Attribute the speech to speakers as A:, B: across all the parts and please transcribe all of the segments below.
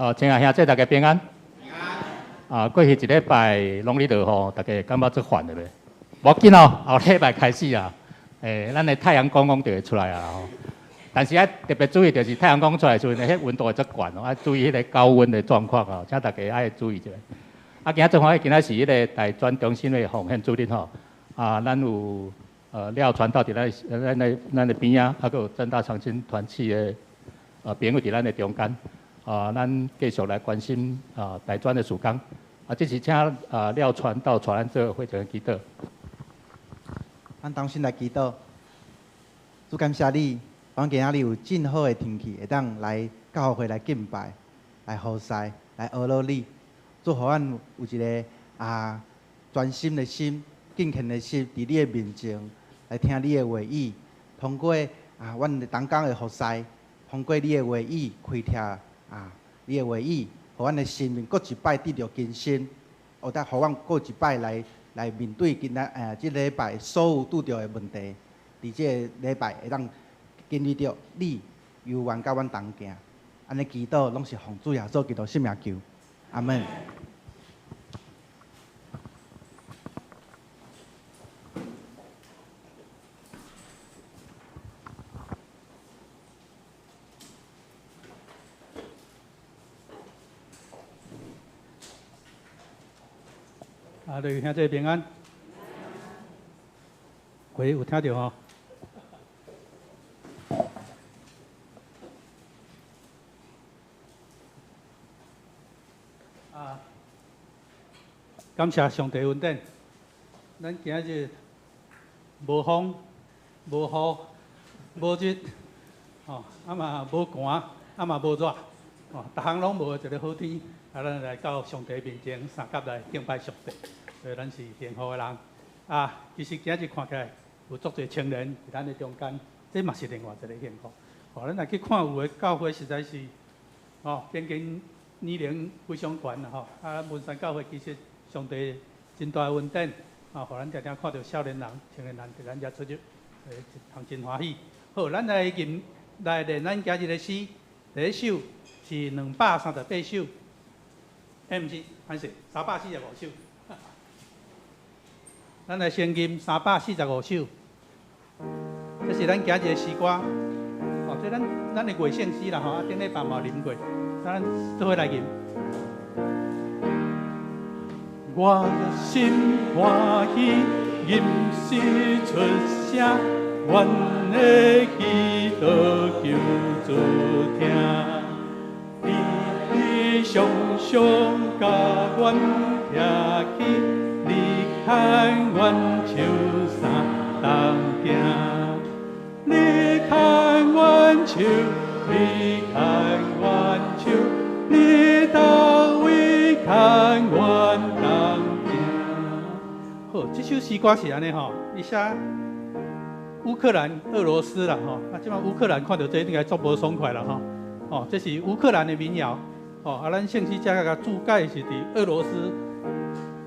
A: 哦，親愛兄弟，大家平安。啊，過去一禮拜攏咧落雨，大家感覺足煩的袂？無要緊哦，後禮拜開始啊，咱的太陽公公就會出來啊吼。但是愛特別注意，就是太陽公出來的時陣，彼溫度會足懸哦，愛注意彼个高溫的狀況哦，請大家愛注意一下。啊，今仔足歡喜，今仔是彼个大專中心的奉獻主日吼。啊，咱有廖傳道佇咱的邊仔，啊，閣有正大長青團契的朋友佇咱的中間。啊，咱繼續來關心啊大專的事工。啊，這是請啊廖傳道帶咱做會前祈禱。
B: 咱同心來祈禱，主感謝你，阮今仔日有真好的天氣，會當來教會來敬拜，來服侍，來學落你。祝予阮有一个專心的心、敬虔的心，佇你的面前來聽你的話語，通過啊，阮的同工的服侍，通過你的話語開拓啊，你的話語，予阮的生命閣一擺得著更新，予得予阮閣一擺來面對今仔這禮拜所有拄著的問題，佇這个禮拜會當經歷著你猶原佮阮同行，按呢祈禱攏是奉主耶穌基督聖名求，阿門。
C: 啊，各位兄弟平安。喂，有聽著吼？啊，感謝上帝恩典，咱今日無風、無雨、無熱，吼，啊嘛無寒，啊嘛無熱，吼，逐項攏無，一个好天。啊，咱來到上帝面前，相佮來敬拜上帝，所以咱是幸福的人。啊，其實今日看起來有足濟青年佇咱的中間，這嘛是另外一个幸福。吼，咱來去看有的教會實在是，吼，平均年齡非常懸啦吼。啊，文山教會其實上帝真大的恩典，啊，予咱定定看著少年人、青年人佇咱遮出入，一通真歡喜。好，咱來吟來練咱今日的詩，第一首是238首。欸，毋是，歹勢，345首。咱來先吟345首，這是咱今日的詩歌。哦，這咱的月聖詩啦吼，啊，頂禮拜嘛有吟過，咱做伙來吟。我心歡喜，吟詩出聲，阮的祈禱求主聽。你常常共阮徛起，你牽阮手三同行。你牽阮手，你牽阮手，你佗位牽阮同行。好，這首詩歌是按呢吼，伊寫烏克蘭、俄羅斯啦吼，啊，這擺烏克蘭看著這應該足無爽快啦吼。哦，這是烏克蘭的民謠。哦，啊，咱聖詩遮共注解是佇俄羅斯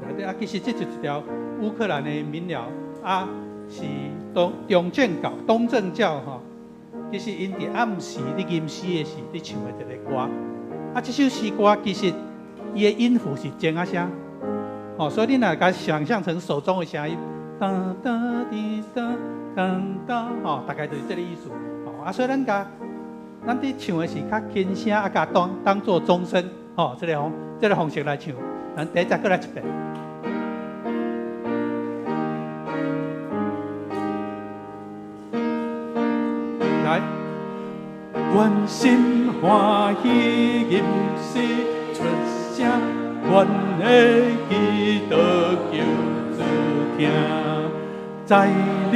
C: 內底啊，其實這就是一條烏克蘭的民謠，啊，是東東正教、東正教吼。其實𪜶佇暗時咧吟詩的時，咧唱的一个歌。啊，這首詩歌其實伊的音符是鐘仔聲，哦，所以你若共想像成手鐘的聲音，當當滴當當當，吼，大概就是這个意思。哦，啊，所以咱共咱佇唱的是較輕聲，啊，共當做鐘聲，吼，這个方式來唱。咱第一節閣來一遍。來，阮心歡喜，吟詩出聲，阮的祈禱求主聽，知你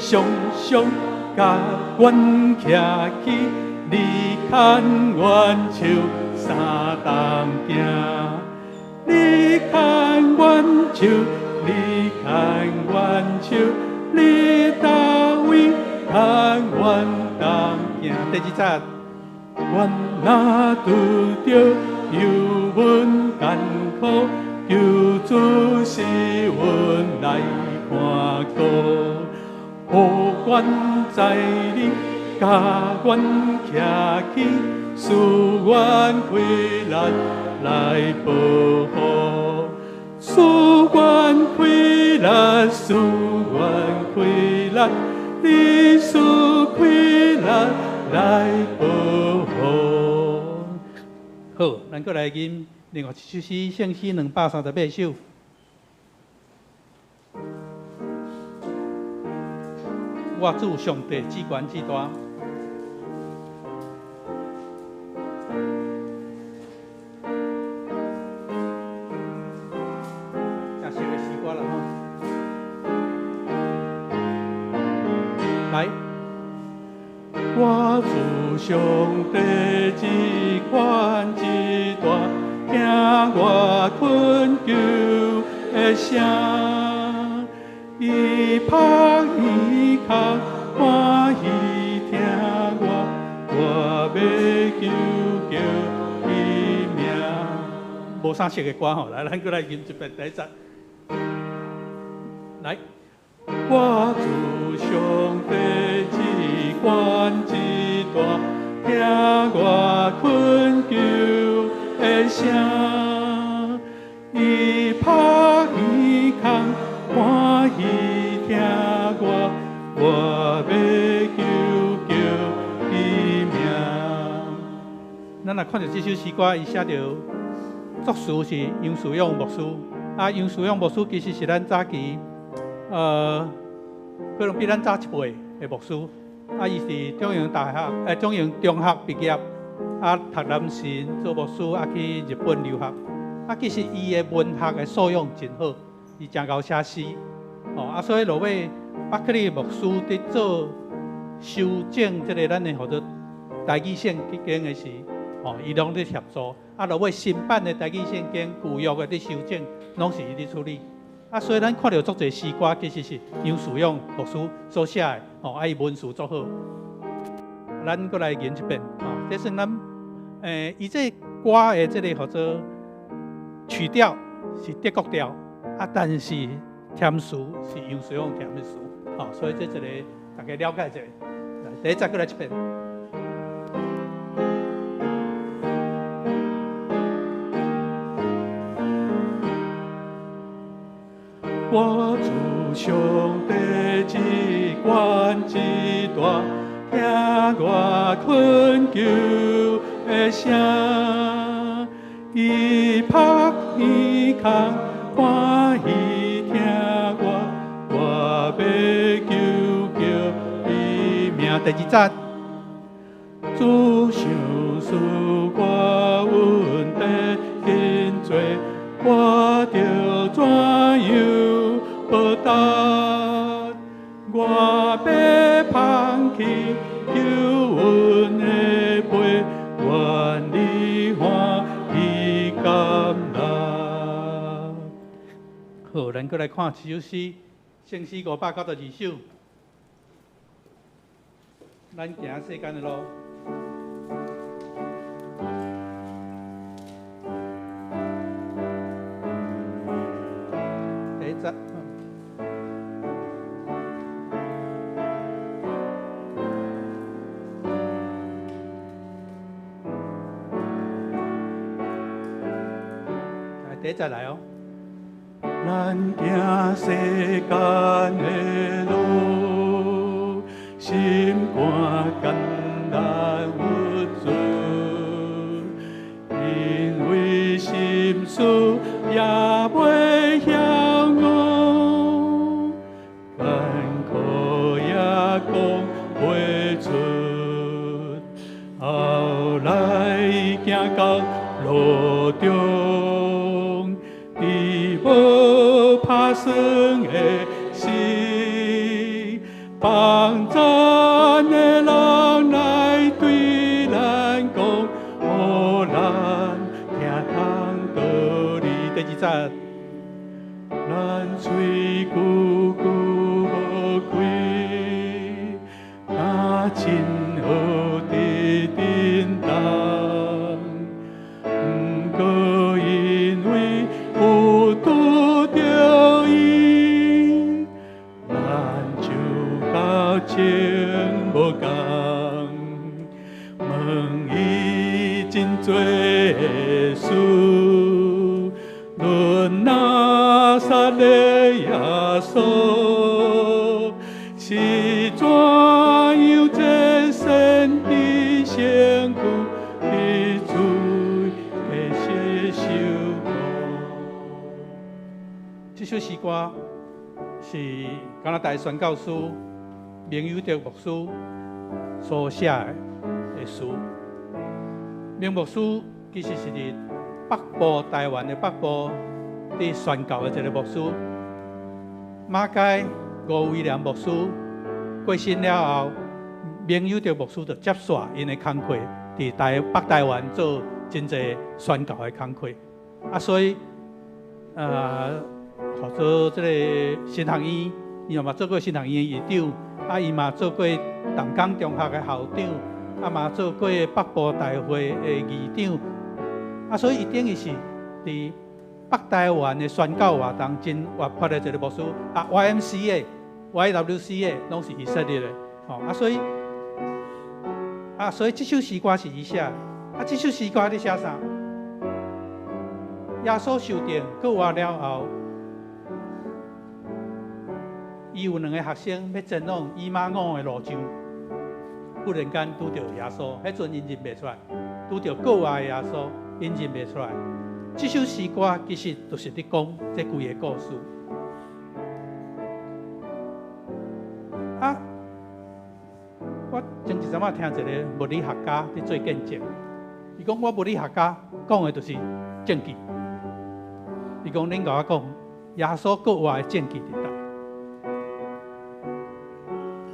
C: 常常共阮徛起。你牽阮手三同行，你牽阮手，你牽阮手，你佗位牽阮同行。第二節，阮若拄著憂悶艱苦，求主使阮來看顧，予阮知你共阮徛起，赐阮气力来保護，賜阮氣力，賜阮氣力，你賜氣力來保護。好，咱閣來吟另外一首詩，聖詩238首。我主上帝至懸至大。真熟的詩歌啦吼。來，我主上帝至懸至大，聽我懇求的聲，伊拍耳孔，歡喜聽我，我欲求叫伊名。無啥熟的歌吼，來，咱閣來吟一遍第一節。來，我主上帝至懸至大，聽我懇求的聲，伊拍耳孔，歡喜聽我，我欲求叫伊名。咱若看著這首詩歌，伊寫著作詞是楊士勇牧師。啊，楊士勇牧師其實是咱早期，可能比咱早一輩的牧師。啊，伊是中原大學、中原中學畢業，啊，讀南神做牧師，啊，去日本留學。啊，其實伊的文學的素養真好，伊誠𠢕寫詩。哦，啊，所以落尾巴克利牧師佇做修正這个咱的號做台語聖經的時，哦，伊攏咧協助。啊，落尾新版的台語聖經舊約的佇修正，攏是伊佇處理。啊，所以咱看著足濟詩歌，其實是楊士勇牧師所寫的，哦，啊，伊文詞足好。咱閣來吟一遍，哦，這算咱，伊這歌的這个號做曲調是德國調，啊，但是填詞是楊士勇填的詞，哦，所以這一个大家了解一下。來，第一節閣來一遍。我主上帝至懸至大，聽我懇求的聲，伊拍耳孔，歡喜聽我，我欲求叫伊名。第二節，主賞賜我問題真濟，我著怎樣報答？我欲放棄救恩的杯，願你歡喜甘納。好，咱閣來看這首詩，聖詩592首。咱行世間的路。第一節。來，第一節來哦。咱行世間的路，心肝艱難鬱卒，因為心事也袂曉悟，艱苦也講袂出，後來行到路中，佇無拍算的時，幫咱的人來對咱講，予咱聽通道理。第二節，咱喙久久無開，若真好佇振動，毋過因為有拄著伊，咱就甲情無仝。真濟的事，論拿撒勒耶穌是怎樣這先知身軀佇罪的受苦。這首詩歌是加拿大宣教師明友德牧師所寫的詩。明牧師其實是佇北部台灣的北部佇宣教的一个牧師。馬偕吳威廉牧師過身了後，明友德牧師就接續𪜶的工課，佇台北台灣做真濟宣教的工課。啊，所以予做這個神學院，伊嘛做過神學院的院長，啊，伊嘛做過淡江中學的校長，啊嘛做過北部大會的議長，啊，所以伊等於是佇北台灣的宣教活動真活潑的一个牧師。啊，YMCA、YWCA攏是伊設立的，吼，啊，所以啊，所以這首詩歌是伊寫的。啊，這首詩歌咧寫啥？耶穌受釘復活了後，伊有兩个學生欲前往以馬忤的路上，忽然間拄著耶穌，彼陣𪜶認袂出來，拄著復活的耶穌，𪜶認袂出來。這首詩歌其實就是佇講這規个故事。啊，我前一陣仔聽一个物理學家佇做見證，伊講我物理學家講的就是證據。伊講恁共我講，耶穌復活的證據佇佗？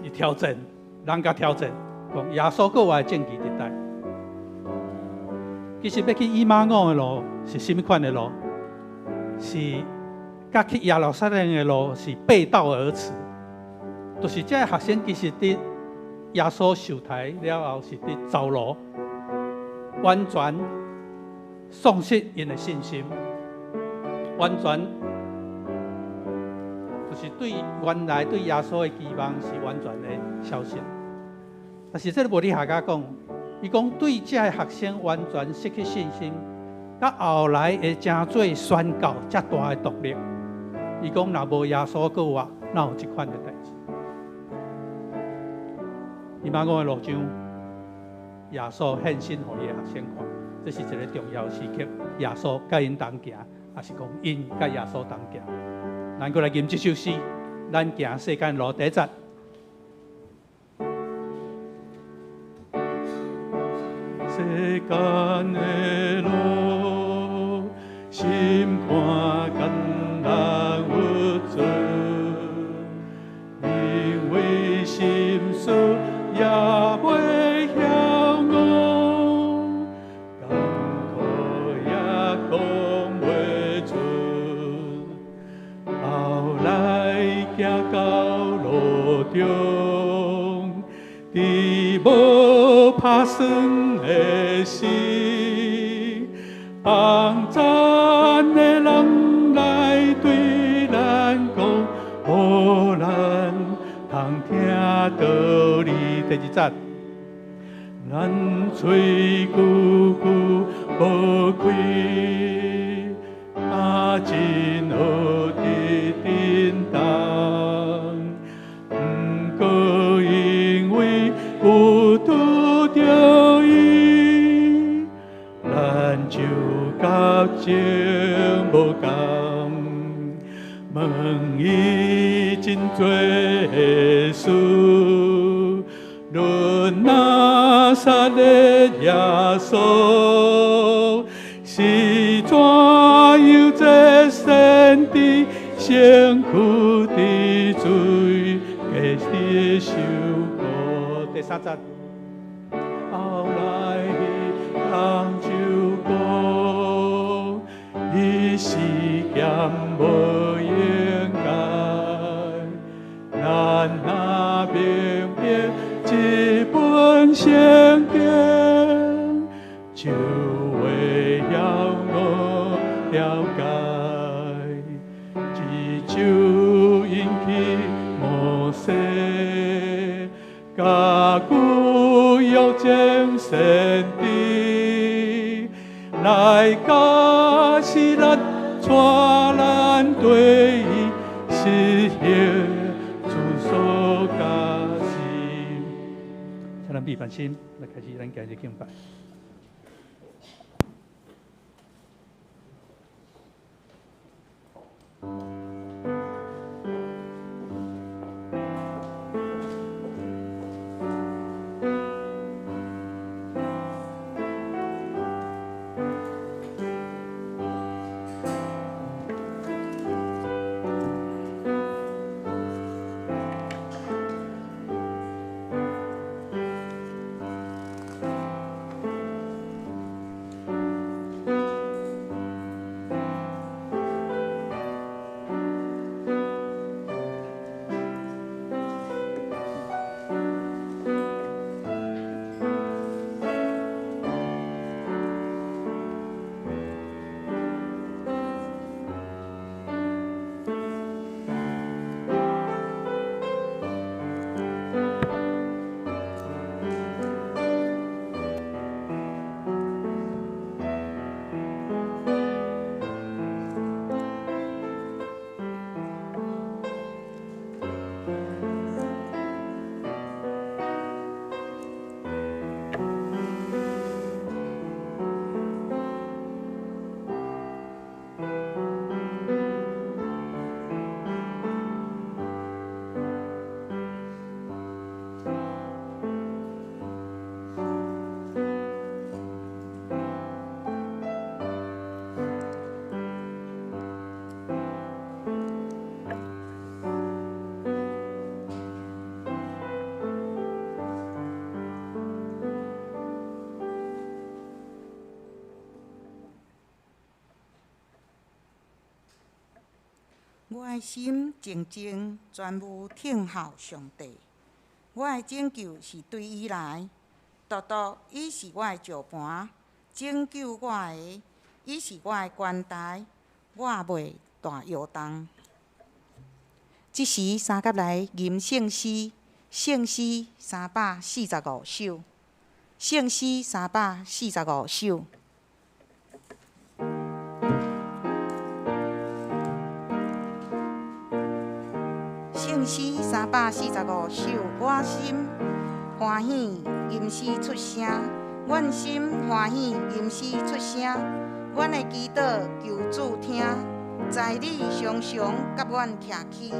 C: 伊挑戰，人共挑戰，講耶穌復活的證據佇佗？其實欲去以馬忤的路是啥物款的路？是佮去耶路撒冷的路是背道而馳。就是這个學生其實佇耶穌受刣了後是佇走路，完全喪失𪜶的信心，完全就是對原來對耶穌的期望是完全的消失。但是這个物理學家講，伊講對這个學生完全失去信心，佮後來會成做宣教遮大的動力。伊講若無耶穌復活，哪有這款的代誌？以馬忤的路上，耶穌現身予伊的學生看，這是一个重要時刻。耶穌佮𪜶同行，抑是講𪜶佮耶穌同行。咱閣來吟這首詩，咱行世間路第一節。世間的路，心肝艱難鬱卒，因為心事也袂曉悟，艱苦也講袂出，後來行到路中，佇無拍算的時，幫贊的人來對咱講，予咱通聽道理。第二節，咱喙久久無開，擔真學佇振動，毋過因為有拄著伊，咱就覺情無仝。問伊真濟的事，論拿撒勒耶穌是怎樣這先知身軀佇罪的受苦。第三節，後來人就講，伊是咸無應該，咱若明白這本聖經，就會曉我了解。這就引起摩西，佮舊約眾先知，來教示咱，帶咱綴伊實行主所教示。請咱閉目心，來開始咱今日敬拜。
D: 我的心靜靜，專務聽候上帝。我的拯救是對伊來，獨獨伊是我的石磐，拯救我的，伊是我的關台，我袂大搖動。這時三甲來吟聖詩，聖詩345首，聖詩345首。聖詩345首，我心歡喜，吟詩出聲；阮心歡喜，吟詩出聲。阮的祈禱求主聽，在你常常佮阮徛起，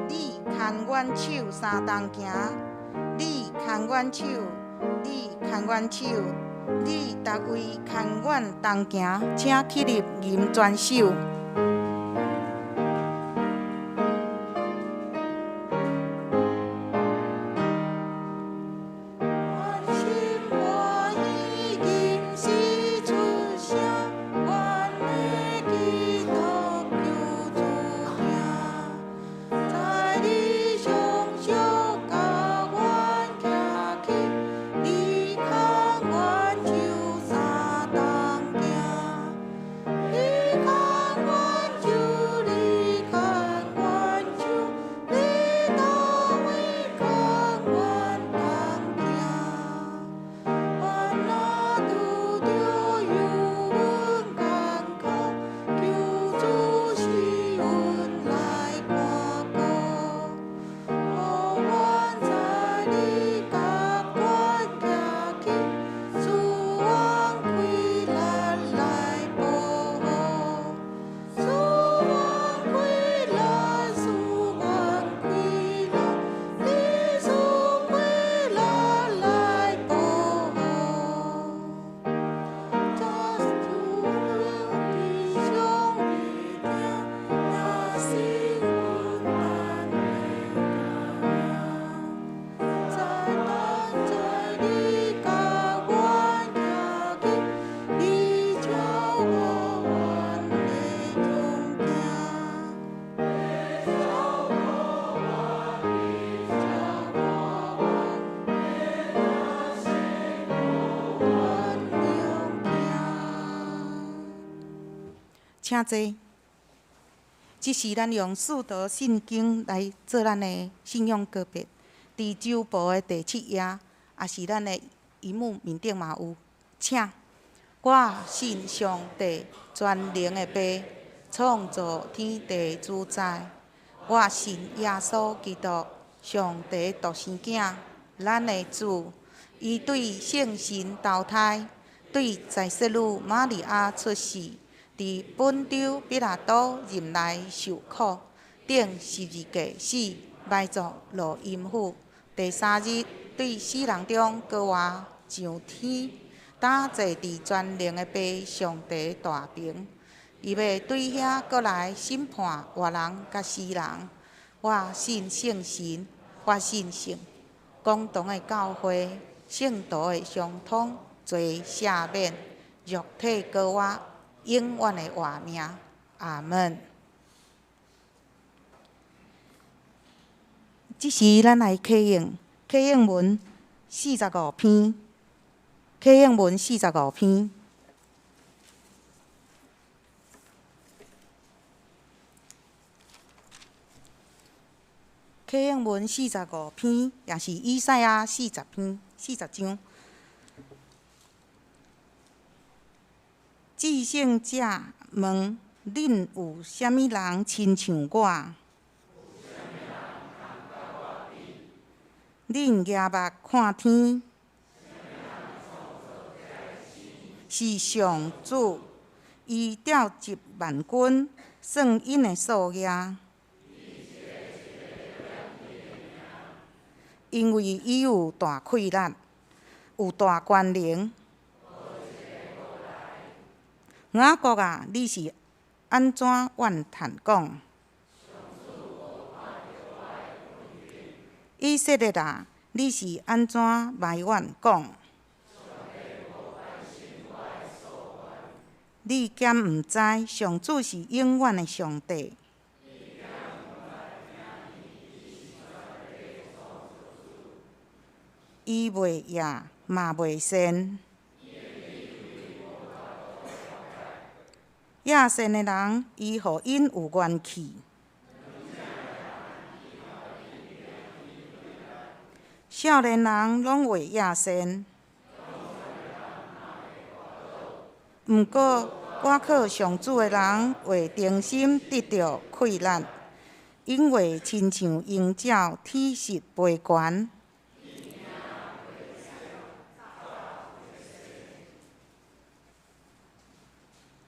D: 你牽阮手相同行，你牽阮手，你牽阮手，你逐位牽阮同行，請起立吟全首。請坐。這是咱用使徒信經來做咱的信仰告白。佇周報的第7頁，也是咱的螢幕面頂嘛有。請我信上帝全能的父，创造天地主宰。我信耶稣基督，上帝独生囝，咱的主。伊对圣神投胎，对在圣女玛利亚出世，伫本丢彼拉多任内受苦，钉十字架死，埋葬落阴府。第三日对死人中阁活上天，搭坐伫全能的父上帝大爿。伊欲对遐阁来审判活人佮死人。我信圣神，我信圣公同的教会，圣徒的相通，罪赦免，肉体阁活，永远的活命。阿门。这时，咱来启用启用文四十五篇，启用文四十五篇。启用文四十五篇，也是以赛亚40篇40章。至圣者问：恁有啥物人亲像我？恁举目看天，是上主，伊召集万军，算𪜶的数额。因为伊有大气力，有大权能。雅各啊，你是按怎怨叹讲？以色列啊，你是按怎埋怨讲？你敢毋知上主是永远的上帝？伊袂夜嘛袂睡。野善的人，伊予𪜶有元气。少年人拢会野善，毋过倚靠上主的人会重新得著气力，𪜶会亲像鹰鸟体质飞悬。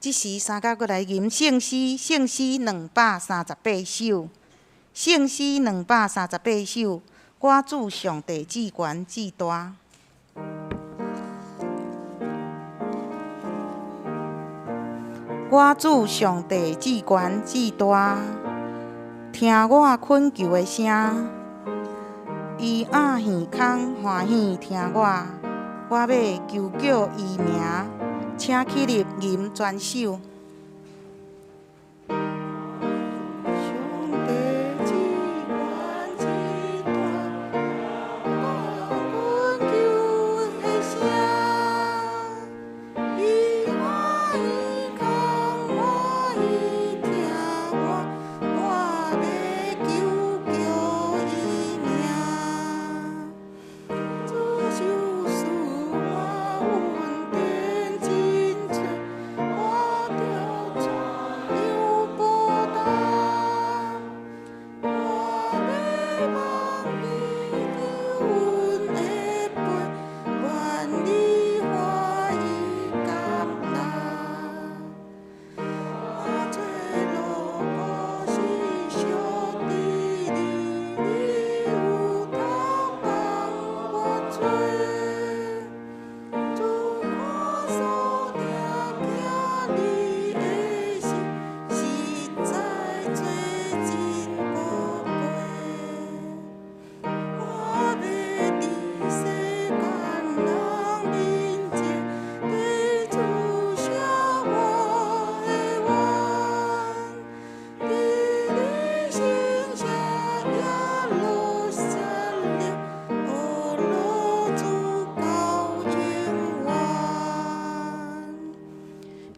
D: 这时，三甲阁来吟圣诗，圣诗238首，圣诗238首。我主上帝至悬至大。我主上帝至悬至大，听我恳求的声，伊掩耳孔欢喜听我，我欲求叫伊名，请起立吟全首。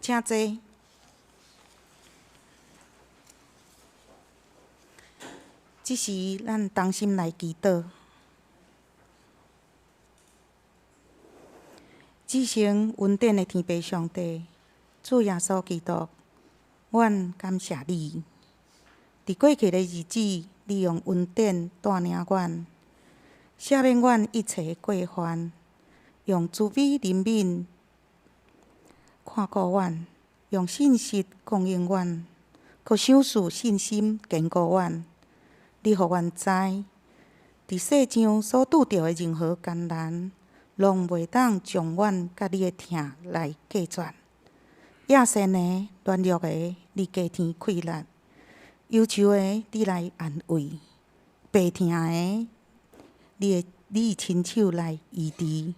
D: 请坐。这时，咱同心来祈祷。至圣恩典的天父上帝，主耶稣基督，阮感谢你。伫过去的日子，你用恩典带领阮，赦免阮一切的过犯，用慈悲怜悯看顾阮，用信实供应阮，阁赏赐信心坚固阮。你予阮知，伫世上所拄著的任何艰难，拢袂当将阮佮你的疼来隔绝。野性的、软弱的，你加添气力；忧愁的，你来安慰；病疼的，你亲手来医治。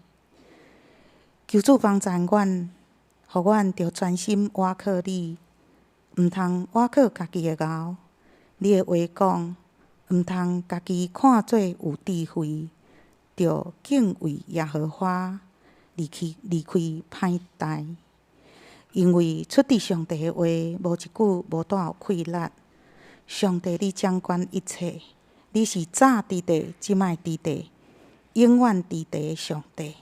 D: 求主帮助阮，予阮著专心倚靠你，毋通倚靠家己的𠢕。你的话讲，毋通家己看做有智慧，著敬畏耶和华，离去离开歹代。因为出自上帝的话，无一句无带有气力。上帝，你掌管一切，你是早伫地，这摆伫地，永远伫地的上帝。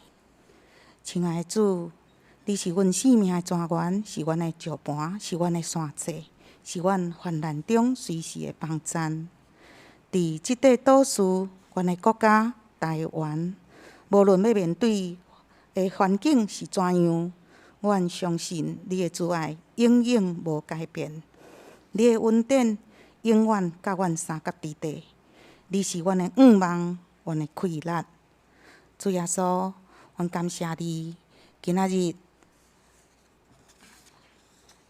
D: 亲爱的主，你是阮生命的泉源，是阮的石磐，是阮的山寨，是阮患难中随时的帮赞。伫这块岛屿，阮的国家台湾，无论欲面对的环境是怎样，阮相信你的慈爱永远无改变，你的恩典永远佮阮相佮伫地。你是阮的向望，阮的气力。主耶稣，阮感谢你，今仔日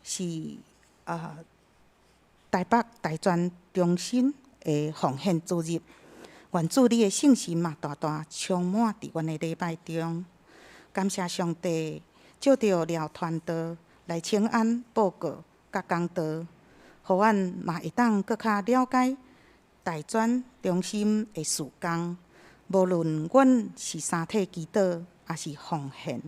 D: 是台北大专中心的奉献主日，愿主你的圣神嘛大大充满伫阮的礼拜中。感谢上帝，借著廖传道来请安报告佮讲道，予阮嘛会当阁较了解大专中心的事工。无论阮是三体祈祷，抑是奉献，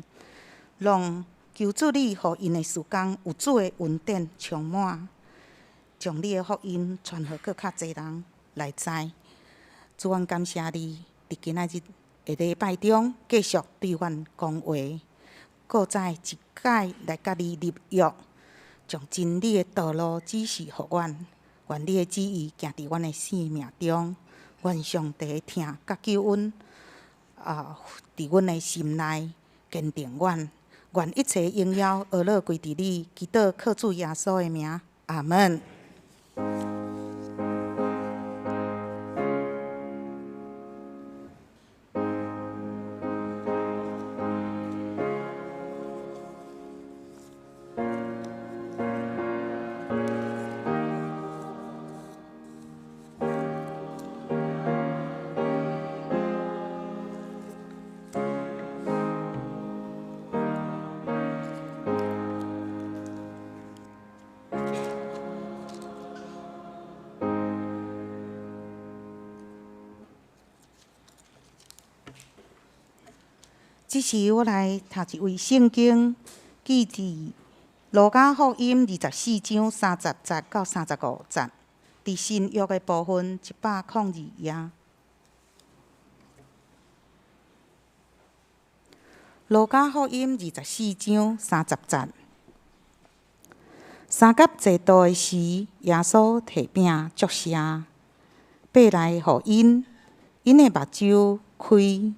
D: 拢求主你予𪜶的事工有主的恩典充满，将你的福音传予阁较济人来知。主，阮感谢你，伫今仔日的礼拜中，继续对阮讲话，阁再一摆来佮你立约，将真理的道路指示予阮。愿你的旨意行伫阮的生命中，愿上帝的疼佮救恩伫阮的心内坚定阮。愿一切荣耀呵咾归伫你，祈祷靠主耶稣的名，阿门。这时，我来读一位圣经，记伫路加福音24章30节到35节，伫新约的部分102页。路加福音24章30节，三甲济道的时，耶稣提饼祝谢，擘来予𪜶，𪜶的目睭开，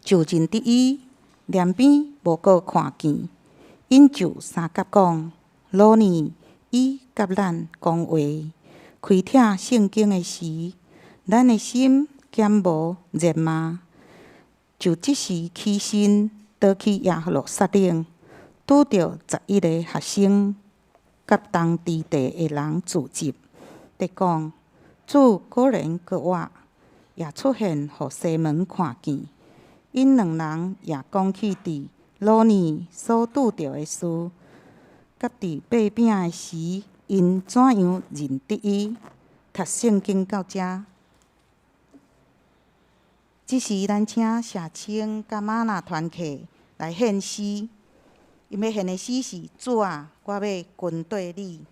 D: 就认得伊，连边无阁看见。𪜶就相佮讲：老年伊佮咱讲话，开听圣经的时，咱的心敢无热吗？就这时起身，倒去耶路撒冷，拄著11个学生佮同伫地的人聚集，伫讲：主果然阁活，也出现予西门看见。𪜶两人也讲起伫老年所拄著的事，佮伫擘饼的时，𪜶怎样认得伊。读圣经到遮，这时咱请谢清佮玛纳团契来献诗。𪜶欲献的诗是：主啊，我欲跟缀你。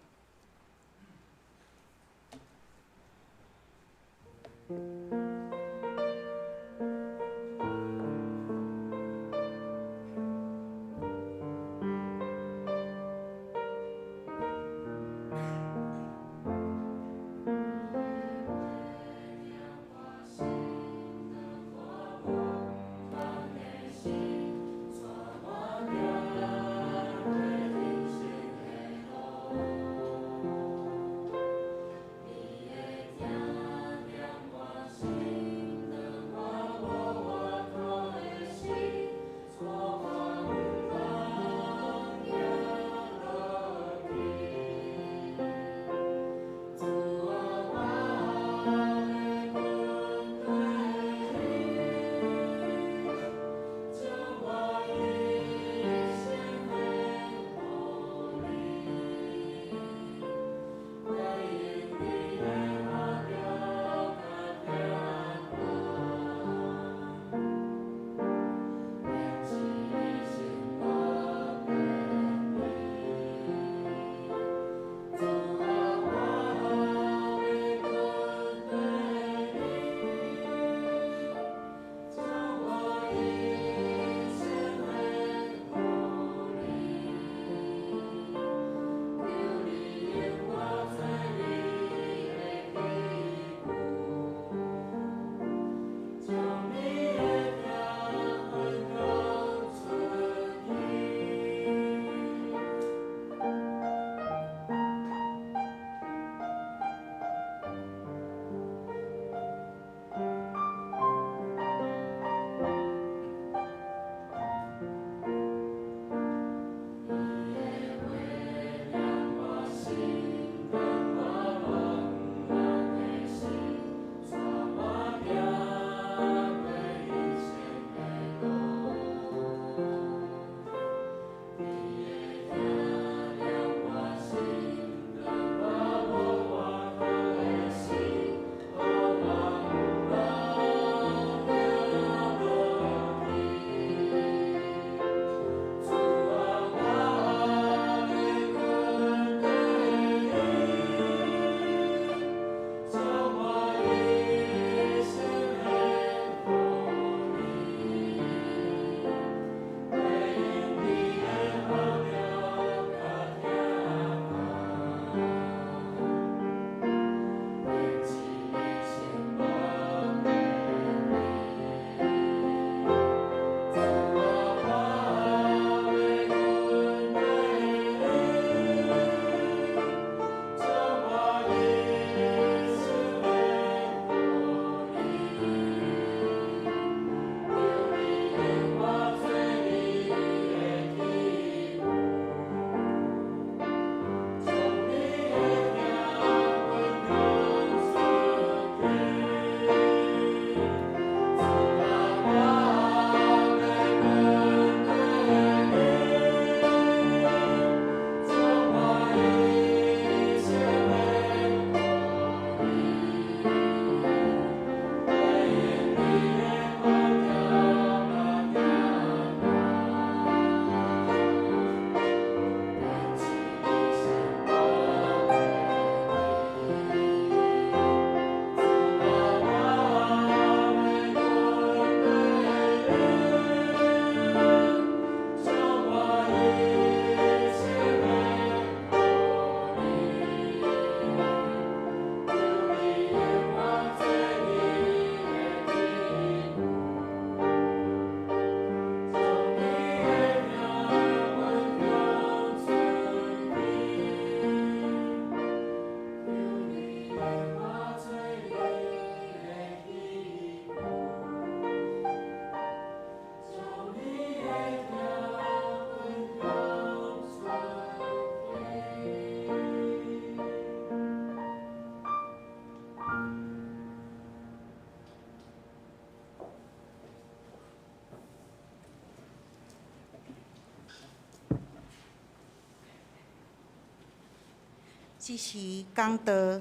D: 這是講道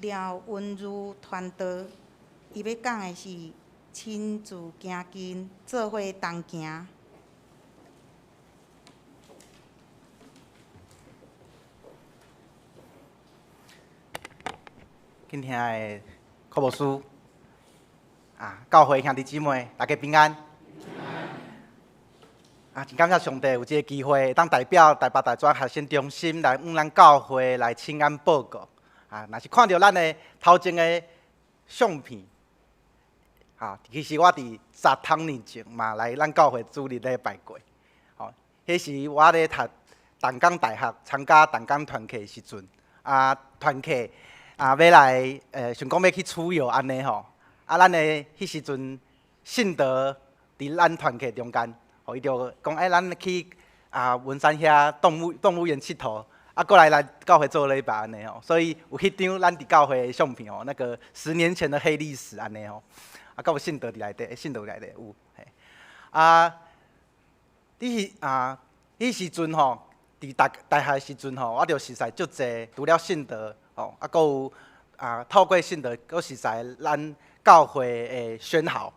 D: 廖文如傳道，伊欲講的是親自行近，做伙同行。
B: 敬聽的柯牧師啊，教會兄弟姊妹，大家平安。啊，真感謝上帝有這个機會，會當代表台北大專學生中心來向咱教會來請安報告。啊，若是看著咱的頭前的相片，啊，其實我佇十通年前嘛來咱教會主日禮拜過。吼，彼時我咧讀淡江大學參加淡江團契的時陣，啊，團契啊，欲來想講欲去出遊按呢吼，啊，咱的彼時陣信德佇咱團契中間，吼，伊就講欸，咱去啊文山遐動物園𨑨迌，啊，閣來來教會做禮拜按呢吼，所以有彼張咱佇教會的相片吼，那個十年前的黑歷史按呢吼，啊，閣有信德佇內底，信德內底有，嘿，啊，你是啊，彼時陣吼，佇大大學的時陣吼，我就熟似足濟，除了信德。哦，啊，閣有啊，透過信德，閣熟似咱教會的宣豪，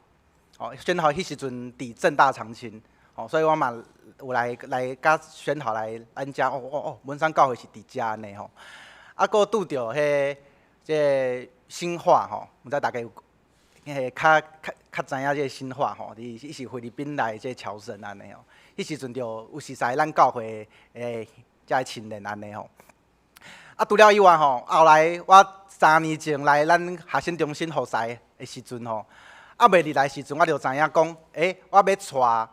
B: 哦，宣豪彼時陣佇政大長青，哦，所以我嘛有來來佮宣豪來咱遮，哦哦哦，文山教會是佇遮按呢吼，啊，閣拄著彼這個新化吼，毋知大家有彼个較較較知影這个新化吼，伊伊是菲律賓來的這个僑生按呢吼，彼時陣就有熟似咱教會的遮个青年按呢吼。啊，除了以外吼，後來我3年前來咱學生中心服侍的時陣吼，啊，未入來時陣，我就知影講，欸，我欲帶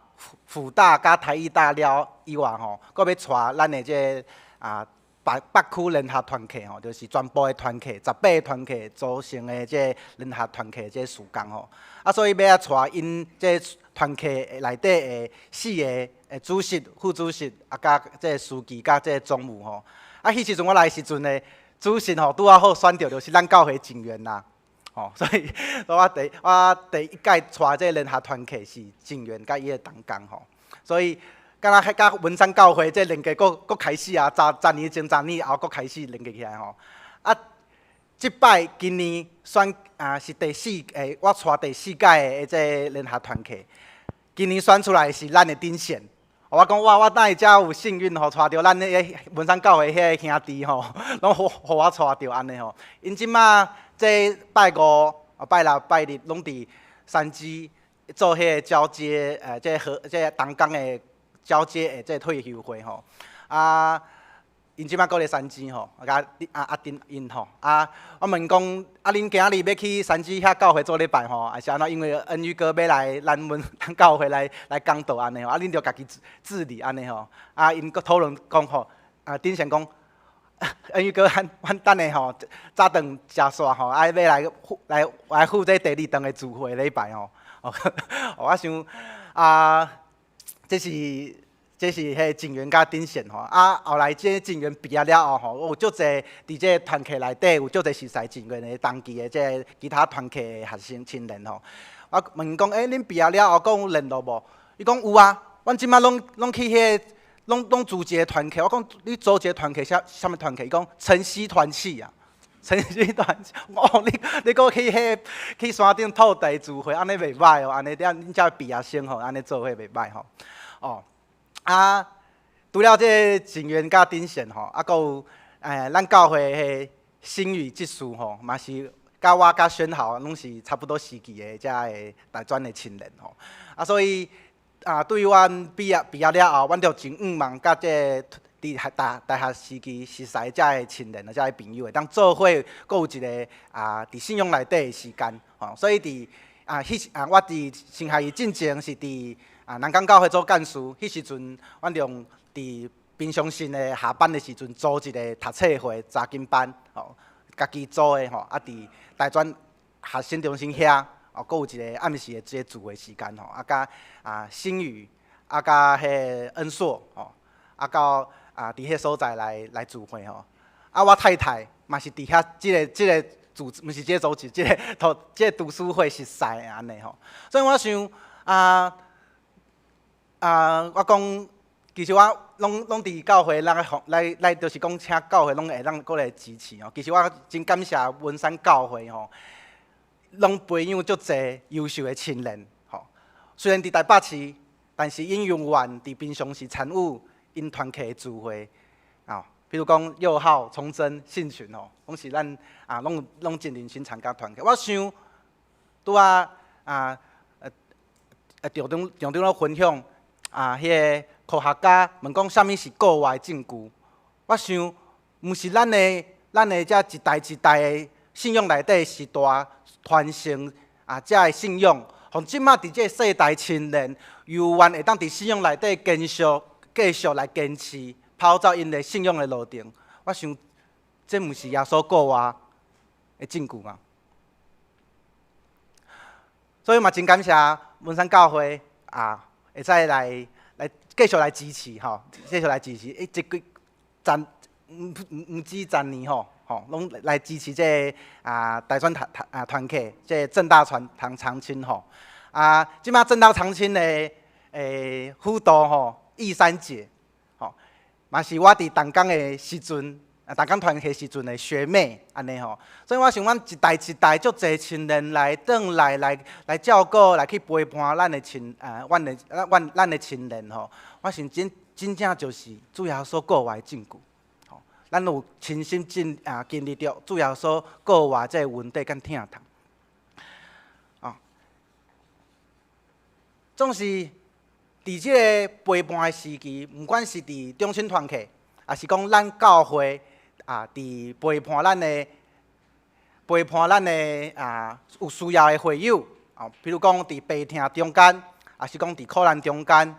B: 輔大佮台藝大了以外吼，閣欲帶咱的這个啊北北區聯合團契吼，就是全部的團契，18个團契組成的這个聯合團契這个事工吼。啊，所以欲愛帶𪜶這个團契內底的四个的主席、副主席，啊，佮這个書記佮這个總務吼。啊，彼時陣我來時陣呢，主席吼拄仔好選著就是咱教會成員啦，吼，所以我第一屆帶這个聯合團契是成員佮伊的同工吼，所以敢若佮文山教會這連結閣閣開始啊，十十年前、十年後閣開始連結起來吼。啊，這擺今年選啊是第四個，我帶第四屆的這个聯合團契，今年選出來是咱的頂線。我講哇，我哪會遮有幸運吼，帶著咱彼个文山教會彼个兄弟吼，攏予予我帶著按呢吼。𪜶這馬這拜五、拜六、拜日攏佇三芝做彼个交接，這個和這個同工的交接的這個退休會吼。啊，𪜶這馬閣咧三芝吼，啊，佮阿阿丁𪜶吼，啊，我問講，啊，恁今仔日欲去三芝遐教會做禮拜吼，還是按怎？因為恩宇哥欲來咱阮咱教會來來講道按呢吼，啊，恁著家己治理按呢吼，啊，𪜶閣討論講吼，啊，頂先講，恩宇哥，阮阮等下吼，早頓食煞吼，啊，欲來來來負責第二頓的聚會禮拜吼，我想啊，這是。這是彼個成員佮頂線吼，啊，後來這個成員畢業了後吼，有足濟佇這個團契內底有足濟熟似成員的同期的這個其他團契的學生青年吼。我問講，欸，恁畢業了後閣有聯絡無？伊講有啊，阮這馬攏攏去彼個，攏攏組一個團契。我講你組一個團契，啥啥物團契？伊講晨曦團契啊，晨曦團契。哦，你你閣去彼個去山頂透地聚會，按呢袂䆀哦，按呢了恁遮畢業生吼，按呢做伙袂䆀吼，哦。啊，除了這個成員佮頂線吼，啊，閣有咱教會彼新宇執事吼，嘛是佮我佮宣豪攏是差不多時期的遮个大專的青年吼。啊，所以啊，對阮畢業畢業了後，阮就真向望佮這個佇學大大學時期熟似遮个青年啊，遮个朋友會當做伙，閣有一个啊，佇信仰內底的時間吼。所以佇啊，彼時啊，我佇新學院進前是佇啊，南港教會做幹事，彼時陣，阮就佇平常時的下班的時陣，組一个讀冊會查經班，吼，家己組的吼，啊，佇大專學生中心遐，哦，閣有一个暗時的這個聚會時間吼，啊，佮啊新宇，啊，佮彼个恩碩，吼，啊，到啊，佇彼所在來來聚會吼，啊，我太太嘛是佇遐這个這个組織，毋是這个組織，這个讀這個讀書會熟似的按呢吼，所以我想啊。啊，我講，其其實我攏攏佇教會，咱來來，就是講請教會攏會當閣來支持吼。其實我真感謝文山教會吼，攏培養足濟優秀的青年吼。雖然佇台北市，但是𪜶猶原佇平常時參與𪜶團契的聚會啊，比如講佑浩、崇真、信群吼，攏是咱啊，攏攏真認真參加團契。我想拄仔啊，長長長長老分享啊，彼个科學家問講啥物是復活的證據？我想，毋是咱的這一代一代的信仰內底時代傳承啊，這个信仰，予這馬佇這个世代青年，猶原會當佇信仰內底繼續繼續來堅持，跑走𪜶的信仰的路程。我想，這毋是耶穌復活的證據嗎？所以嘛，真感謝文山教會啊，會使來來繼續來支持吼，繼續來支持，一這幾十毋毋毋止十年吼，吼，攏來支持這个啊大專團團啊團契，這个政大傳堂長青吼。啊，這馬政大長青的輔導吼，易三姐，吼，嘛是我佇同工的時陣，啊，同工團契時陣的學妹，按呢吼。所以我想，阮一代一代足濟青年來轉來來來照顧，來去陪伴咱的親啊，阮的阮咱的青年吼。我想真真正就是主耶穌復活的證據。吼，咱有親身經啊經歷著主耶穌復活這个恩典佮疼痛。啊，總是佇這个陪伴的時期，毋管是佇中心團契，抑是講咱教會啊，佇陪伴咱的啊有需要的會友，啊，比如講佇病痛中間，抑是講佇苦難中間，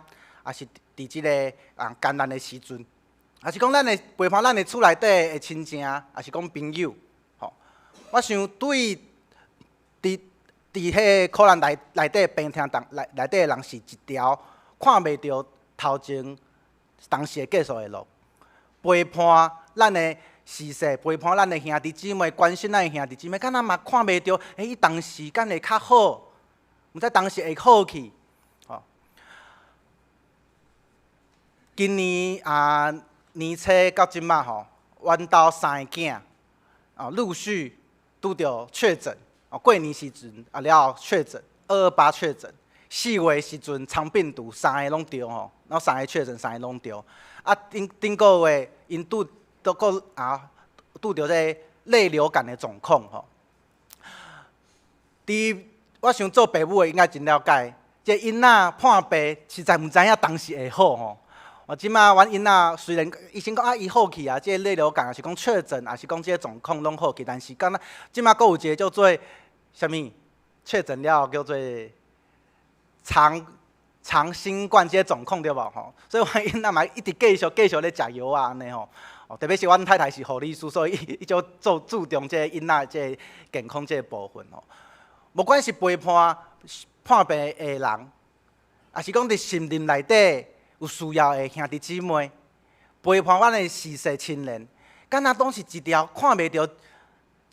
B: 抑是佇這个啊艱難的時陣，抑是講咱的陪伴咱的厝內底的親情，抑是講朋友，吼，我想對佇佇彼个苦難內內底病痛當內內底的人是一條看袂著頭前當時會結束的路。陪伴咱的時勢，陪伴咱的兄弟姊妹，關心咱的兄弟姊妹，敢若嘛看袂著，欸，伊當時敢會較好？毋知當時會好去？吼。今年啊年初到這馬吼，阮兜三個囝啊陸續拄著確診。哦，過年時陣啊了後確診，228確診，4月時陣腸病毒三个攏著吼，然後三个確診，三个攏著。啊，頂頂個月𪜶拄都閣啊拄著這个類流感的狀況吼。佇我想做爸母的應該真了解，這囡仔破病實在毋知影當時會好吼。我這馬阮囡仔雖然醫生講啊，伊好去啊，這個類流感抑是講確診，抑是講這個狀況攏好去，但是敢若這馬閣有一個叫做啥物確診了叫做長長新冠這個狀況對無吼？所以阮囡仔嘛一直繼續繼續咧食藥啊按呢吼。哦，特別是阮太太是護理師，所以伊伊就做注重這個囡仔這個健康這個部分吼。無管是陪伴破病的人，抑是講佇心靈內底有需要的兄弟姊妹，陪伴阮的時勢親人，敢若攏是一條看袂著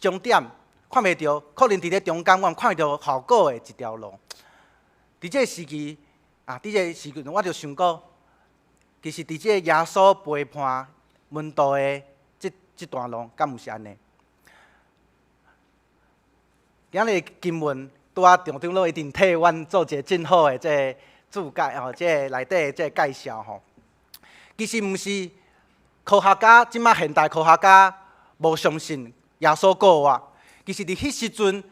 B: 終點，看袂著可能佇咧中間，阮看袂著效果的一條路。佇這個時期啊，佇這個時陣，我就想講，其實佇這個耶穌陪伴門徒的這這段路，敢毋是按呢？今日經文拄仔長長老一定替阮做一個真好的這個注解吼，這個內底的這個介紹吼。其實毋是科學家，這馬現代科學家無相信耶穌復活。其實佇彼時陣，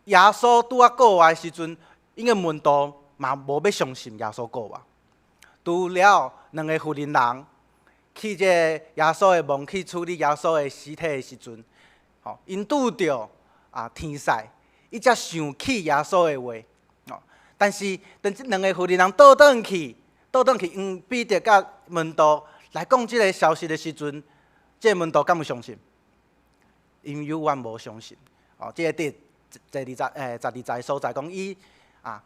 B: 耶穌拄仔復活的時陣，𪜶的門徒嘛無欲相信耶穌復活。除了兩个婦人人去這個耶穌的墓去處理耶穌的屍體的時陣，吼，𪜶拄著啊天使，伊才想起耶穌的話。哦，但是當這兩个婦人人倒轉去，倒轉去，向彼得佮門徒來講這个消息的時陣，這個門徒敢有相信？𪜶猶原無相信。哦，這個佇第二十欸十二節的所在講，伊啊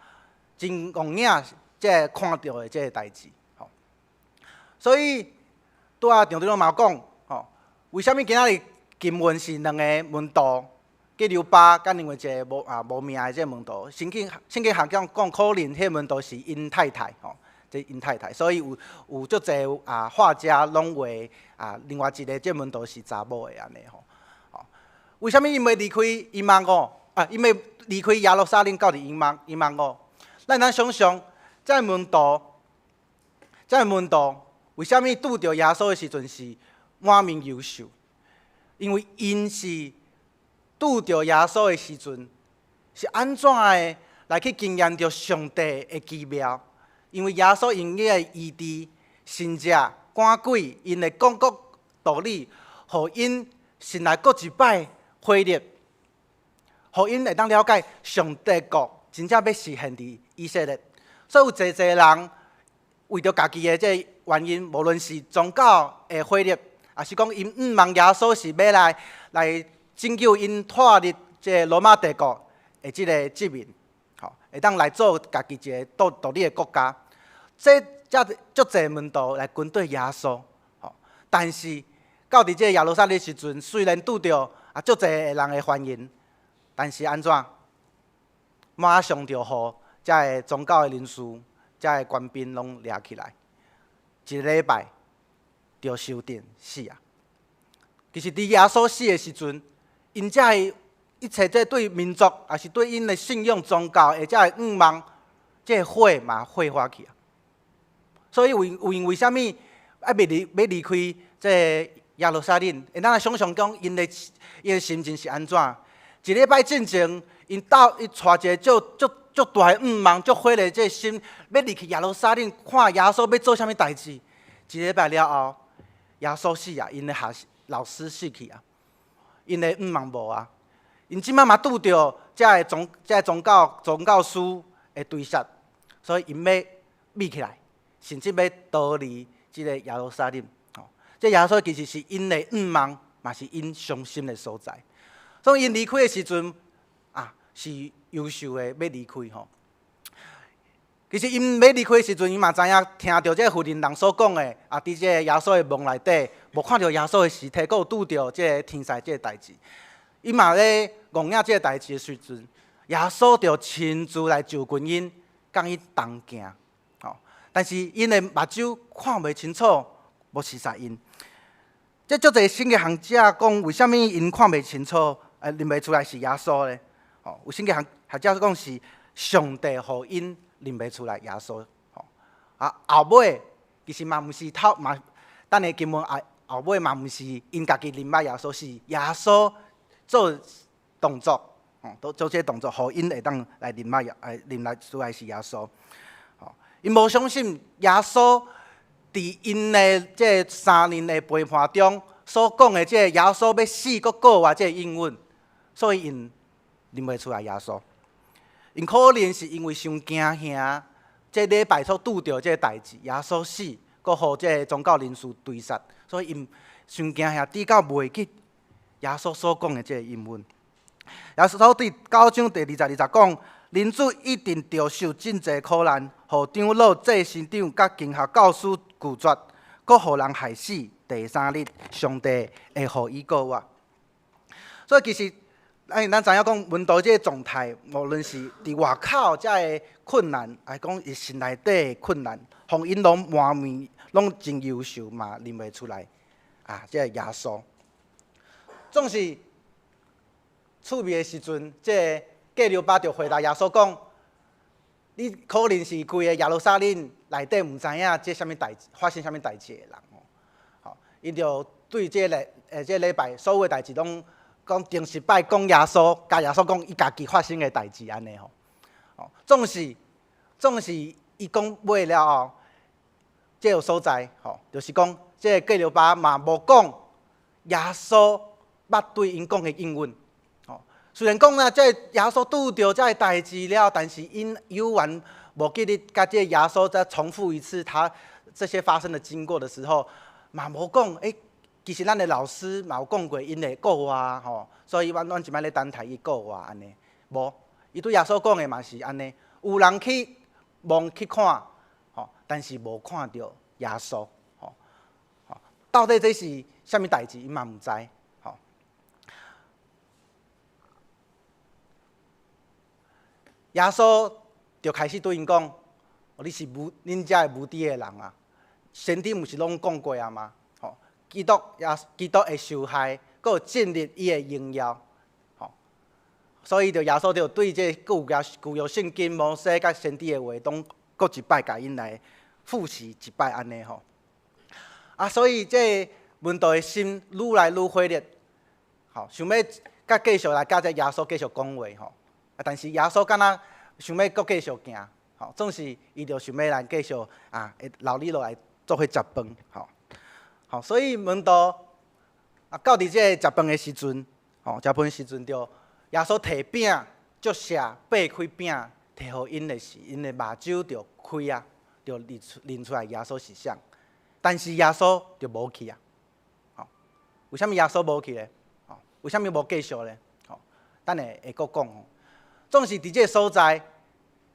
B: 真戇影，這个看著的這个代誌。吼，所以拄仔長長老嘛講，吼，為啥物今仔日經文是兩个門徒？革流巴佮另外一个無啊無名的這个門徒，聖經聖經學講講可能彼個門徒是𪜶太太吼，這𪜶太太，所以有足濟啊畫家攏畫啊，另外一个這門徒是查某的按呢吼。為啥物𪜶欲離開以馬忤？啊，𪜶欲離開耶路撒冷到佇以馬忤？咱通想象，這個門徒為啥物拄著耶穌的時陣是滿面憂愁？因為𪜶是拄著耶穌的時陣，是按怎的來去經驗著上帝的奇妙？因為耶穌用伊的醫治、神蹟、趕鬼，𪜶會講國道理，予𪜶心內閣一擺火熱，予𪜶會當了解上帝國真正欲實現佇以色列。所以有濟濟人為著家己的這個原因，無論是宗教的火熱，抑是講𪜶向望耶穌是欲來拯救𪜶脫離這個羅馬帝國的這个殖民，吼，會當來做家己一个獨立的國家。這遮足濟門徒來跟隨耶穌，吼，但是到佇這个耶路撒冷時陣，雖然拄著啊足濟的人的歡迎，但是按怎？馬上就予遮个宗教的人士、遮个官兵攏掠起來，一個禮拜就收定死啊！其實佇耶穌死的時陣，𪜶遮个一切這對民族，抑是對𪜶的信仰宗教的遮个向望，這个火嘛火化去啊！所以為啥物愛欲離開這个耶路撒冷？會當來想象講，𪜶的心情是按怎？一禮拜進前，𪜶帶一个足足足大的向望、足火熱這个心，欲入去耶路撒冷看耶穌欲做啥物代誌。一禮拜了後，耶穌死啊，𪜶的學老師死去啊，𪜶的向望無啊。𪜶這擺嘛拄著這个宗教師的追殺，所以𪜶欲避起來，甚至欲逃離這个耶路撒冷。吼，這耶穌其實是𪜶的向望，嘛是𪜶傷心的所在。所以𪜶離開的時陣啊，是憂愁的欲離開吼。其實𪜶欲離開的時陣，𪜶嘛知影聽著這個婦人人所講的，啊，佇這個耶穌的夢內底，無看著耶穌的屍體，閣有拄著這個天使這個代誌。𪜶嘛咧戇影這個代誌的時陣，耶穌就親自來就近𪜶，佮𪜶同行。吼，但是𪜶的目睭看袂清楚，無認識𪜶。這足濟聖經學者講，為啥物𪜶看袂清楚，認袂出來是耶穌咧？吼，有聖經學者講是上帝予𪜶認袂出來耶穌。吼，啊，後尾其實嘛毋是透嘛，等下經文後尾嘛毋是𪜶家己認捌耶穌，是耶穌做動作，吼，做這個動作，予𪜶會當來認捌耶，認來出來是耶穌。吼，𪜶無相信耶穌佇𪜶的這3年的陪伴中所講的這個耶穌欲死閣復活這個應允，所以𪜶認袂出來耶穌。𪜶可能是因為傷驚嚇，這禮拜所拄著這個代誌，耶穌死，閣予這個宗教人士追殺，所以𪜶傷驚嚇，直到袂記耶穌所講的這個應允。耶穌佇九章第20節講，人子一定著受真濟苦難，予長老、祭司長佮經學教師拒絕，閣予人害死。第三日，上帝會予伊復活。所以其實，咱知影講門徒這個狀態，無論是佇外口遮个困難，抑講伊心內底的困難，予𪜶攏滿面攏真憂愁嘛，認袂出來啊！這個耶穌，總是趣味的時陣，這個革流巴就回答耶穌講：你可能是規个耶路撒冷內底毋知影這啥物代誌，發生啥物代誌的人吼。吼，𪜶就對這個禮拜所有的代誌攏講定十擺講耶穌，共耶穌講伊家己發生的代誌按呢吼。吼，總是伊講尾了後，這個所在吼，就是講這個革流巴嘛無講耶穌捌對𪜶講的應允。吼，雖然講啊，這個耶穌拄著這个代誌了，但是𪜶猶原無記得共這個耶穌再重複一次他這些發生的經過的時候，嘛無講欸，其實咱的老師嘛有講過，𪜶會復活吼，所以阮這擺咧等待伊復活按呢。無，伊對耶穌講的嘛是按呢，有人去墓去看，吼，但是無看著耶穌，吼，到底這是啥物代誌，𪜶嘛毋知，吼。耶穌就開始對𪜶講：你是無恁遮的無知的人啊！先知毋是攏講過啊嗎？吼，基督會受害，閣有進入伊的榮耀。吼，所以就耶穌就對這舊約聖經摩西佮先知的話，攏閣一擺共𪜶來複習一擺按呢吼。啊，所以這門徒的心愈來愈火熱，吼，想欲閣繼續來佮這耶穌繼續講話吼。啊，但是耶穌敢若想欲閣繼續行，吼，總是伊就想欲來繼續啊，會留你落來做伙食飯，吼。吼，所以門徒啊，到佇這個食飯的時陣，吼，食飯時陣就耶穌提餅，祝謝，擘開餅，提予𪜶的時，𪜶的目睭就開啊，就認出來耶穌是誰。但是耶穌就無去啊，吼，為啥物耶穌無去咧？吼，為啥物無繼續咧？吼，等下會閣講吼。總是佇這個所在，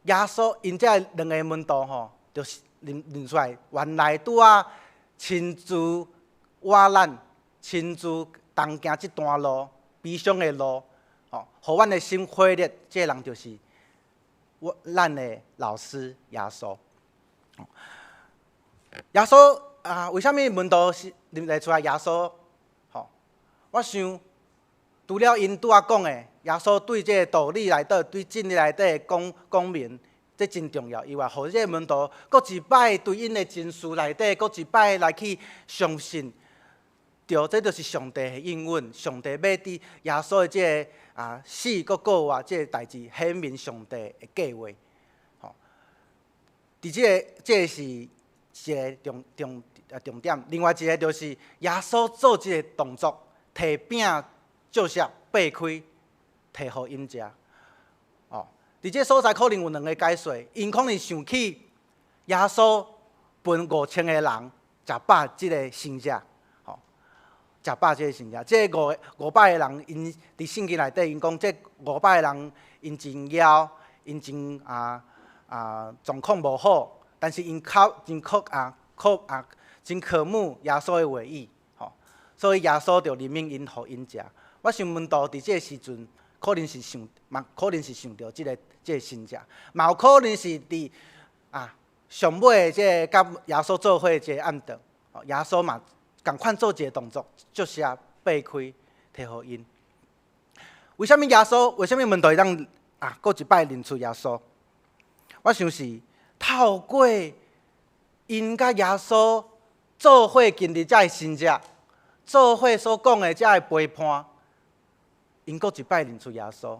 B: 耶穌𪜶這兩个門徒吼，就是認出來，原來拄仔親自倚咱，親自同行這段路，悲傷的路，吼，予阮的心火熱，這个人就是我咱的老師耶穌。耶穌啊，為啥物門徒是認會出來耶穌？吼，我想除了𪜶拄仔講的，耶穌對這個道理內底、對真理內底講講明，這真重要以外，予這個門徒閣一擺對𪜶的情緒內底，閣一擺來去相信，對，這就是上帝的應允，上帝欲佇耶穌的這个死閣復活這個代誌，顯明上帝的計劃。吼，佇這个，這个是一个重點。另外一个就是耶穌做這个動作，提餅祝謝擘開，提予𪜶食。哦，佇這个所在可能有兩个解說，𪜶可能想起耶穌分5000个人食飽這个神跡，吼，食飽這个神跡。這五百个人，𪜶佇聖經內底，𪜶講這五百個人，𪜶真枵，𪜶真狀況無好，但是𪜶較真渴啊渴啊，真渴慕耶穌的話語，吼，所以耶穌就憐憫𪜶，予𪜶食。我想門徒佇這个時陣，可能是想，嘛可能是想著這个神跡，嘛有可能是佇上尾這个佮耶穌做伙這个暗頓，耶穌嘛仝款做一个動作，祝謝擘開，提予𪜶。為啥物耶穌？為啥物門徒會當閣一擺認出耶穌？我想是透過𪜶佮耶穌做伙經歷這个神跡，做伙所講的這个陪伴，𪜶閣一擺認出耶穌，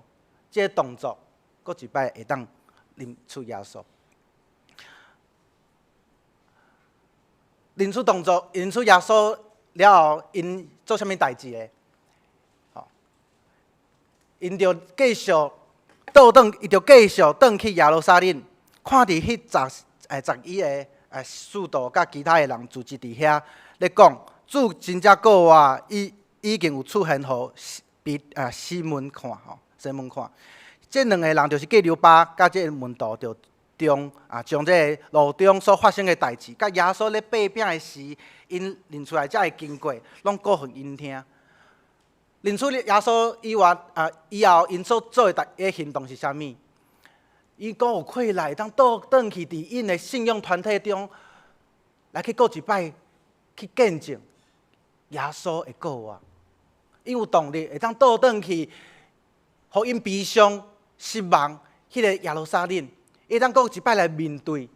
B: 這个動作閣一擺會當認出耶穌。認出動作，認出耶穌了後，𪜶做啥物代誌咧？吼，𪜶就繼續倒轉，伊就繼續轉去耶路撒冷，看佇彼11个使徒佮其他的人聚集佇遐咧講，主真正復活，已經有出現予西門看吼，西門看。這兩個人就是革流巴佮這个門徒，就將這个路中所發生的代誌，佮耶穌咧擘餅的時，𪜶認出來這个經過，攏講予𪜶聽。認出耶穌以外以後，𪜶所做的第一行動是啥物？伊閣有氣力，當倒轉去佇𪜶的信仰團體中，來去閣一擺去見證耶穌的復活。伊有動力會當倒轉去，予𪜶悲傷、失望，彼个耶路撒冷，伊會當閣一擺來面對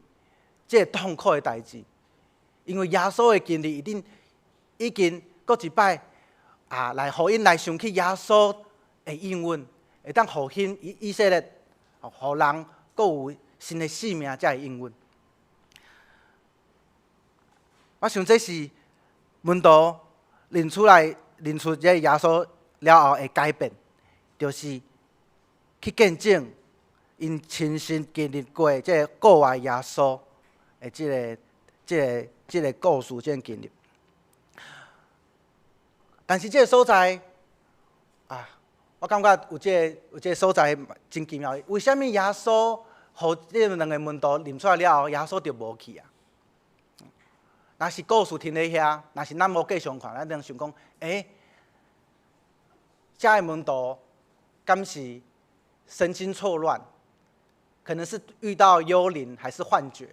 B: 這个痛苦的代誌，因為耶穌的經歷已經閣一擺來予𪜶來想起耶穌的應允，會當復興以色列，予人閣有新的生命才會應允。我想這是門徒認出來、認出這个耶穌了後的改變，就是去見證𪜶親身經歷過這个復活耶穌的這个故事、這个經歷。但是這个所在啊，我感覺有這个所在真奇妙。為啥物耶穌予這兩个門徒認出來了後，耶穌就無去啊？若是故事停佇遐，若是咱無繼續看，咱當想講，欸，這个門徒敢是神經錯亂？可能是遇到幽靈，還是幻覺？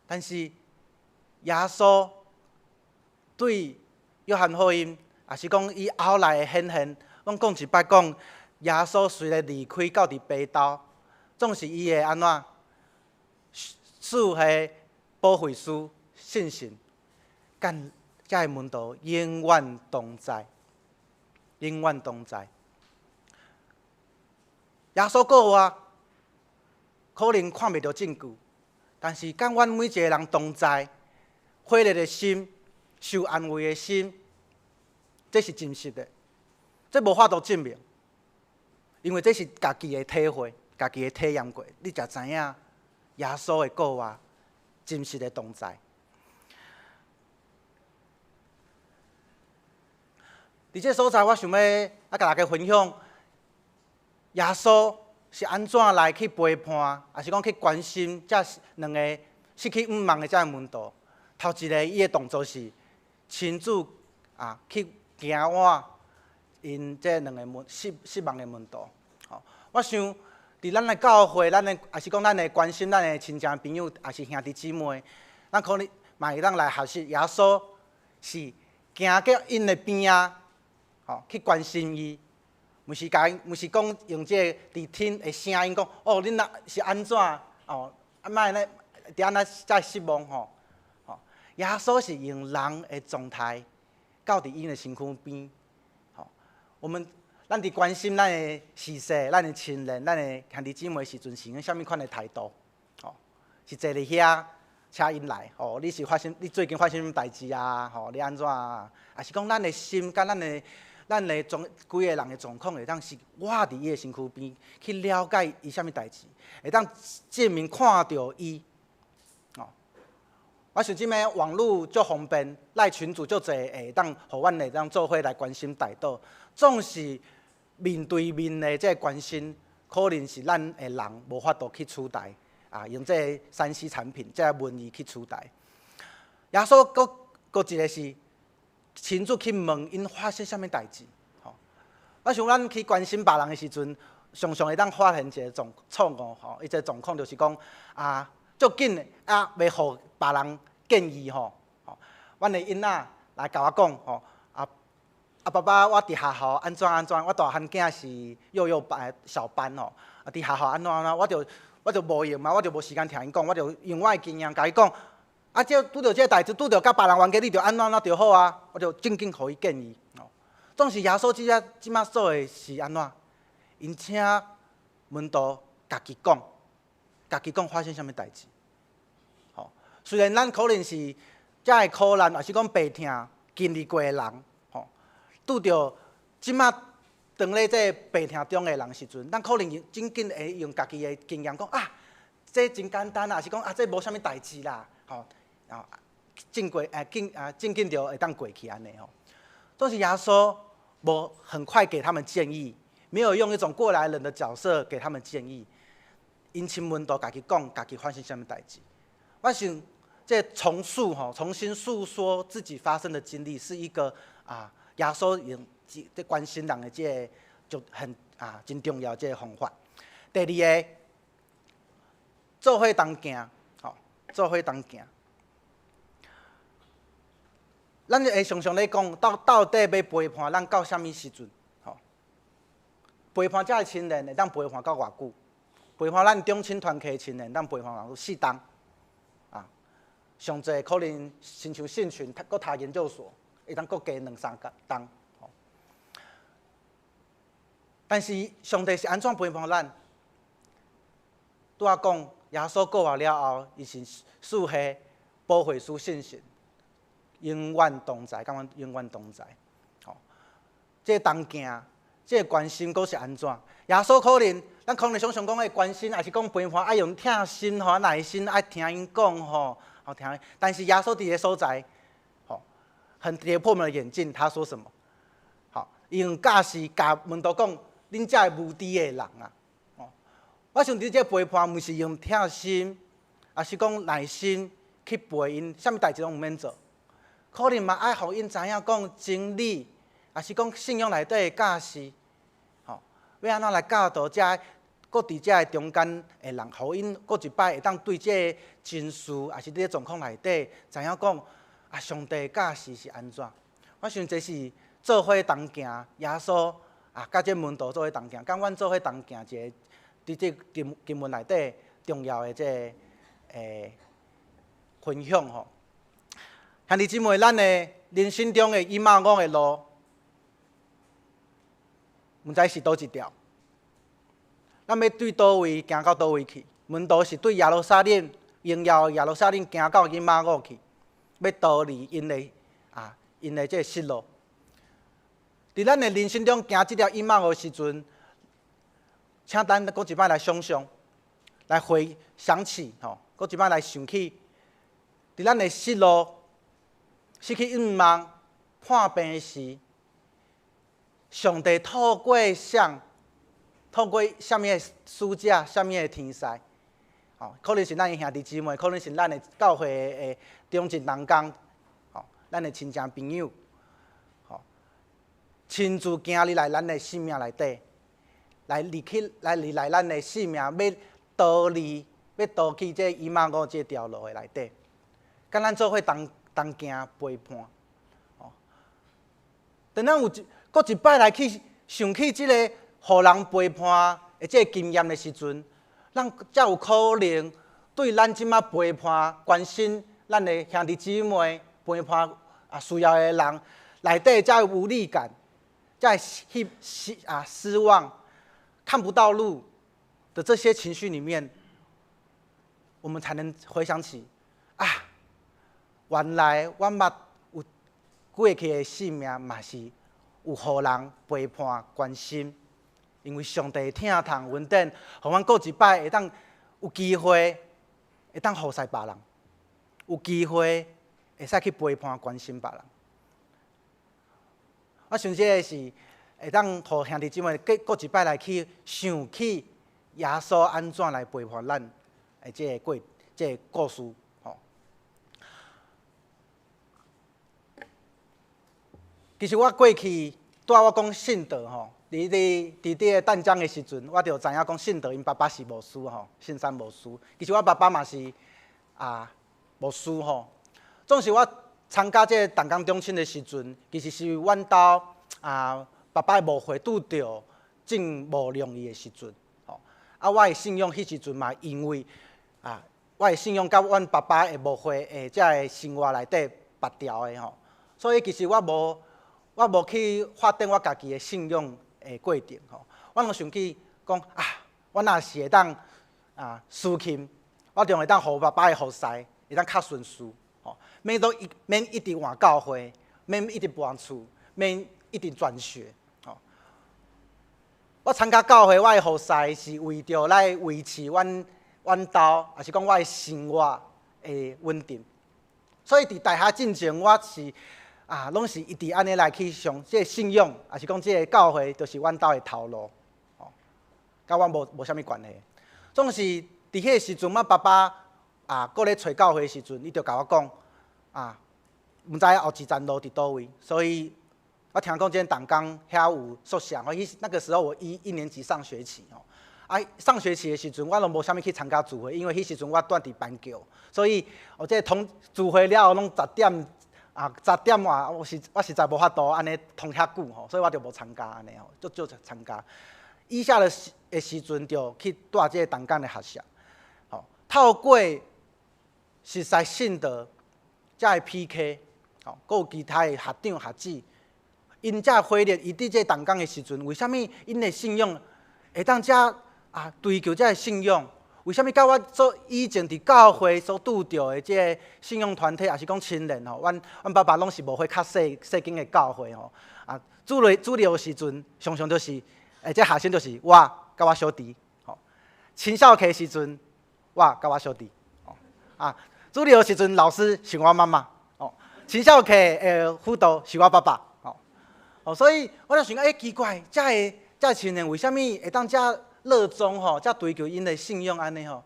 B: 但是耶穌對約翰福音，也是講伊後來的顯現，阮講一擺講，耶穌雖然離開到佇爸兜，總是伊會按怎？賜予保惠師聖神，佮遮个門徒永遠同在，永遠同在。耶穌復活，可能看袂著證據，但是佮阮每一个人同在，火熱的心，受安慰的心，這是真實的，這無法度證明，因為這是家己的體會，家己的體驗過，你才知影耶穌的復活真實的同在。佇這个所在，我想欲共大家分享，耶穌是按怎來去陪伴，抑是講去關心這兩个失去向望的這个門徒。頭一个，伊的動作是親自去行往𪜶這兩个門失失望的門徒。我想佇咱的教會，咱的抑是講咱會關心咱的親情朋友，抑是兄弟姊妹，咱可能嘛會當來學習耶穌是行過𪜶的邊仔，去關心伊，毋是共毋是講用這个佇聽的聲音講，哦，恁若是按怎？哦，啊，莫按呢，佇按呢才失望吼。耶穌是用人的狀態到佇𪜶的身軀邊，吼，我們咱佇關心咱的逝世、咱的親人、咱的兄弟姊妹時陣，是用啥物款的態度？吼，是坐佇遐請𪜶來，吼，你是發生你最近發生啥物代誌啊？吼，你按怎啊？抑是講咱的心佮咱的狀規个人的狀況會當是倚佇伊的身軀邊去了解伊啥物代誌，會當證明看著伊。哦，我想這擺網路足方便，LINE 群組足濟，會當予阮會當做伙來關心代禱。總是面對面的這個關心，可能是咱的人無法度去取代啊，用這个3C 產品、這个文字去取代。耶穌閣閣一个是親自去問𪜶發生啥物代誌。吼，我想咱去關心別人的時陣，常常會當發現一个狀錯誤吼，伊這個狀況就是講啊，足緊的啊，欲予別人建議吼。吼，阮的囡仔來共我講吼，啊啊爸爸，我佇學校按怎按怎，我大漢囝是幼幼班小班吼，啊佇學校按怎按怎，我就無閒嘛，我就無時間聽𪜶講，我就用我的經驗共伊講。啊，這拄著這个代誌，拄著佮別人冤家，你著按怎按怎著好啊！我就正經予伊建議。吼，總是耶穌這只這擺做的是按怎？𪜶請門徒家己講，家己講發生啥物代誌。吼，雖然咱可能是遮个苦難，抑是講病痛經歷過的人，吼，拄著這擺當咧這个病痛中的人時陣，咱可能真緊會用家己的經驗講啊，這真簡單啊，抑是講啊，這無啥物代誌啦，吼。啊，正過誒，緊啊，真緊就會當過去按呢吼。總是耶穌無很快給他們建議，沒有用一種過來人的角色給他們建議，𪜶請門徒家己講，家己發生啥物代誌。我想這重述吼，重新訴說自己發生的經歷，是一個啊，耶穌用這關心人的這个就很啊真重要這个方法。第二个，做伙同行，吼，做伙同行。咱會常常咧講，到底欲陪伴咱到啥物時陣？吼，陪伴遮个親人會當陪伴到偌久？陪伴咱中親團契的親人，當陪伴偌久？4冬啊，上濟可能親像信群，閣讀研究所，會當閣加兩三冬。吼，但是上帝是按怎陪伴咱？拄仔講，耶穌復活了後，伊是賜予保惠師聖神。永遠同在，感覺永遠同在。吼，這个同行，這个關心，閣是按怎？耶穌可能，咱可能想像講的關心，抑是講陪伴，愛用疼心吼、耐心愛聽𪜶講吼，好聽。但是耶穌佇个所在，吼，很跌破我們的眼鏡。他說什麼？吼，用教示共門徒講，恁這个無知的人啊！吼，我想佇這个陪伴，毋是用疼心，抑是講耐心去陪𪜶，啥物代誌攏毋免做。可能嘛愛予𪜶知影講真理，抑是講信仰內底的教示，吼，欲按怎來教導遮閣佇遮个中間的人，予𪜶閣一擺會當對這个情緒，抑是佇這狀況內底，知影講啊，上帝教示是按怎？我想這是做伙同行，耶穌啊，佮這門徒做伙同行，佮阮做伙同行一个佇這經文內底重要的這个分享吼。兄弟姊妹，咱的人生中的以馬忤的路，毋知是佗一條。咱欲對佗位行到佗位去？門徒是對耶路撒冷榮耀耶路撒冷行到以馬忤去，欲逃離𪜶的這个失落。佇咱的人生中行這條以馬忤的時陣，請咱閣一擺來想象，來回想起吼，閣一擺來想起，佇咱的失落、失去盼望、破病時，上帝透過誰？透過啥物的使者、啥物的天使？吼，可能是咱的兄弟姊妹，可能是咱的教會的中正同工，吼，咱的親情朋友，吼，親自行入來咱的生命內底，來入去，來入來咱的生命，欲逃離，欲逃去這以馬忤這條路的內底，佮咱做伙同同行陪伴，吼。當咱有一閣一擺來去想起這个予人陪伴的這个經驗的時陣，咱才有可能對咱這馬陪伴、關心咱的兄弟姊妹、陪伴啊需要的人內底才有無力感，才會去失望、看不到路的這些情緒裡面，我們才能回想起啊，原來我捌有過去的生命嘛是有予人陪伴、關心。因為上帝疼痛恩典，予阮閣一擺會當有機會，會當服侍別人，有機會會使去陪伴、關心別人。我想這个是會當予兄弟姊妹閣閣一擺來去想起耶穌按怎來陪伴咱的這个過這个故事吼。其實我過去拄仔我講信道吼。佇個淡江的時陣，我就知影講信德𪜶爸爸是牧師吼，信山牧師。其實我爸爸嘛是牧師吼。總是我參加這個同工中親的時陣，其實是阮兜爸爸的牧會拄著真無容易的時陣吼。啊，我的信仰彼時陣嘛，因為我的信仰佮阮爸爸的牧會的這个生活內底縛牢的吼，所以其實我無去發展我家己的信仰的過程吼，我攏想起講啊，我若是會當司琴，我就會當予爸爸的服侍會當較順遂吼，免一直換教會，免一直搬厝，免一直轉學吼。我參加教會，我的服侍是為著來維持阮兜，抑是講我的生活的穩定。所以佇大學進前，我是攏是一直按呢來去想，這个信仰，抑是講這个教會，就是阮兜的頭路，吼，佮我無啥物關係。總是佇彼个時陣，我爸爸閣咧揣教會的時陣，伊就共我講，毋知後一站路佇佗位，所以我聽講這個同工遐有宿舍，我彼那個時候我一年級上學期吼，上學期的時陣，我攏無啥物去參加聚會，因為彼時陣我蹛佇板橋，所以我這個通聚會了後攏10點。10點外，我實在無法度按呢通遐久吼，所以我就無參加按呢吼，足少參加。以下的時陣就去蹛這個同工的學校，吼，透過熟似信德，遮的 PK，吼，閣有其他的學長學姊，𪜶遮火熱，伊佇這個同工的時陣，為啥物𪜶的信仰會當遮追求這个信仰？為啥物佮我所以前佇教會所拄著的這个信仰團體，抑是講親人吼，阮爸爸攏是牧會較細細間的教會吼，主日的時陣，常常就是，這學生就是我佮我小弟，吼，清少課時陣，我佮我小弟，吼，主日的時陣老師是我媽媽，吼，清少課的輔導是我爸爸，吼，哦，所以我就想講，奇怪，遮个遮青年為啥物會當遮熱衷吼，遮追求𪜶的信仰按呢吼，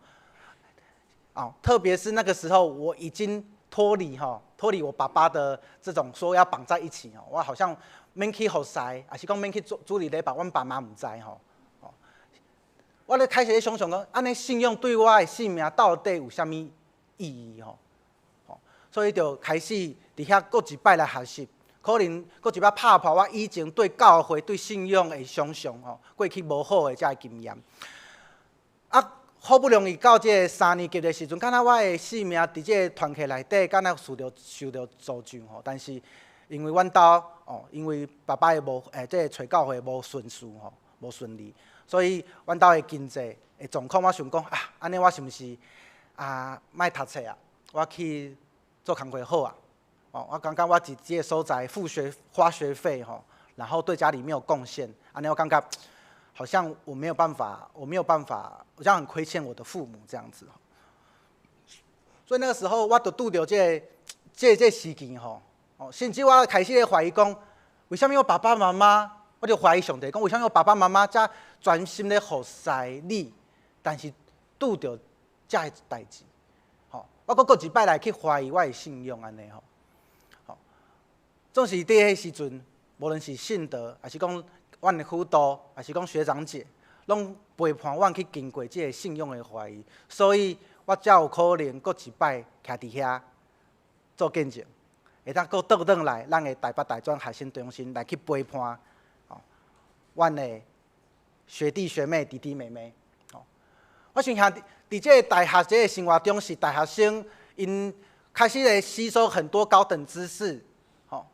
B: 哦，特別是那個時候，我已經脫離吼，脫離我爸爸的這種說要綁在一起吼，我好像免去服侍，抑是講免去做主日禮拜，阮爸媽毋知吼，哦，我咧開始咧想像講，按呢信仰對我的生命到底有啥物意義吼？吼，所以就開始佇遐閣一擺來學習，可能閣一擺拍破我以前對教會、對信仰的想像吼，過去無好的這个經驗。啊，好不容易到這个三年級的時陣，敢若我的生命佇這个團契內底，敢若受著造就吼。但是因為阮兜哦，因為爸爸的無欸，這个揣教會無順遂吼，無順利，所以阮兜的經濟的狀況，我想講啊，按呢我是毋是啊，莫讀冊啊？我去做工課好啊！哦，我感覺我佇這个所在付學花學費吼，然後對家裡沒有貢獻，按呢我感覺好像我沒有辦法，我沒有辦法，我這樣很虧欠我的父母這樣子。所以那個時候，我就拄著這個時期吼，哦，甚至我開始咧懷疑講，為啥物我爸爸媽媽，我就懷疑上帝講，為啥物我爸爸媽媽遮專心咧服侍你，但是拄著這个代誌，吼，我閣閣一擺來去懷疑我的信仰按呢吼，吼，總是佇彼時陣，無論是信德，抑是講阮的輔導，抑是講學長姐，攏陪伴阮去經過這个信仰的懷疑，所以我才有可能閣一擺徛佇遐做見證，會當閣倒轉來，咱的台北大專學生中心來去陪伴，吼，阮的學弟學妹、弟弟妹妹，吼，我想佇這个大學這个生活中，是大學生𪜶開始會吸收很多高等知識，吼，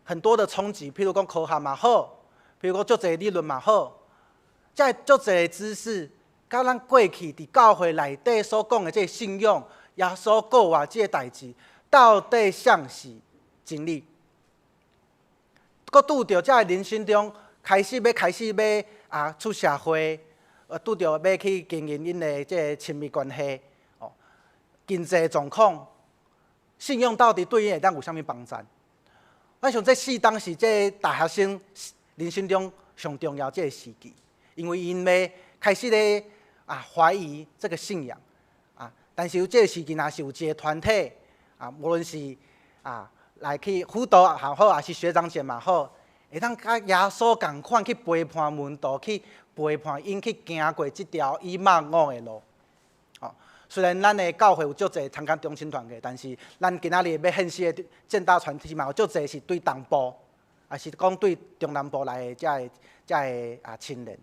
B: 很多的衝擊，譬如講科學嘛好，譬如講足濟理論嘛好，這足濟知識，佮咱過去佇教會內底所講的這个信仰，耶穌復活這个代誌，到底啥是真理？閣拄著這个人生中，開始欲啊出社會，拄著欲去經營𪜶的這个親密關係，哦，經濟狀況，信仰到底對𪜶會當有啥物幫助？我想這四冬是這大學生人生中上重要這个時期，因為𪜶欲開始咧啊懷疑這個信仰啊，但是有這个時期，若是有一個團體啊，無論是啊來去輔導也好，抑是學長姐嘛好，會當佮耶穌仝款去陪伴門徒，去陪伴𪜶去行過這條以馬忤的路。哦，雖然咱的教會有足濟參加中青團契，但是咱今仔日欲獻死的建大團體嘛有足濟是對東部，抑是講對中南部來的這个啊青年。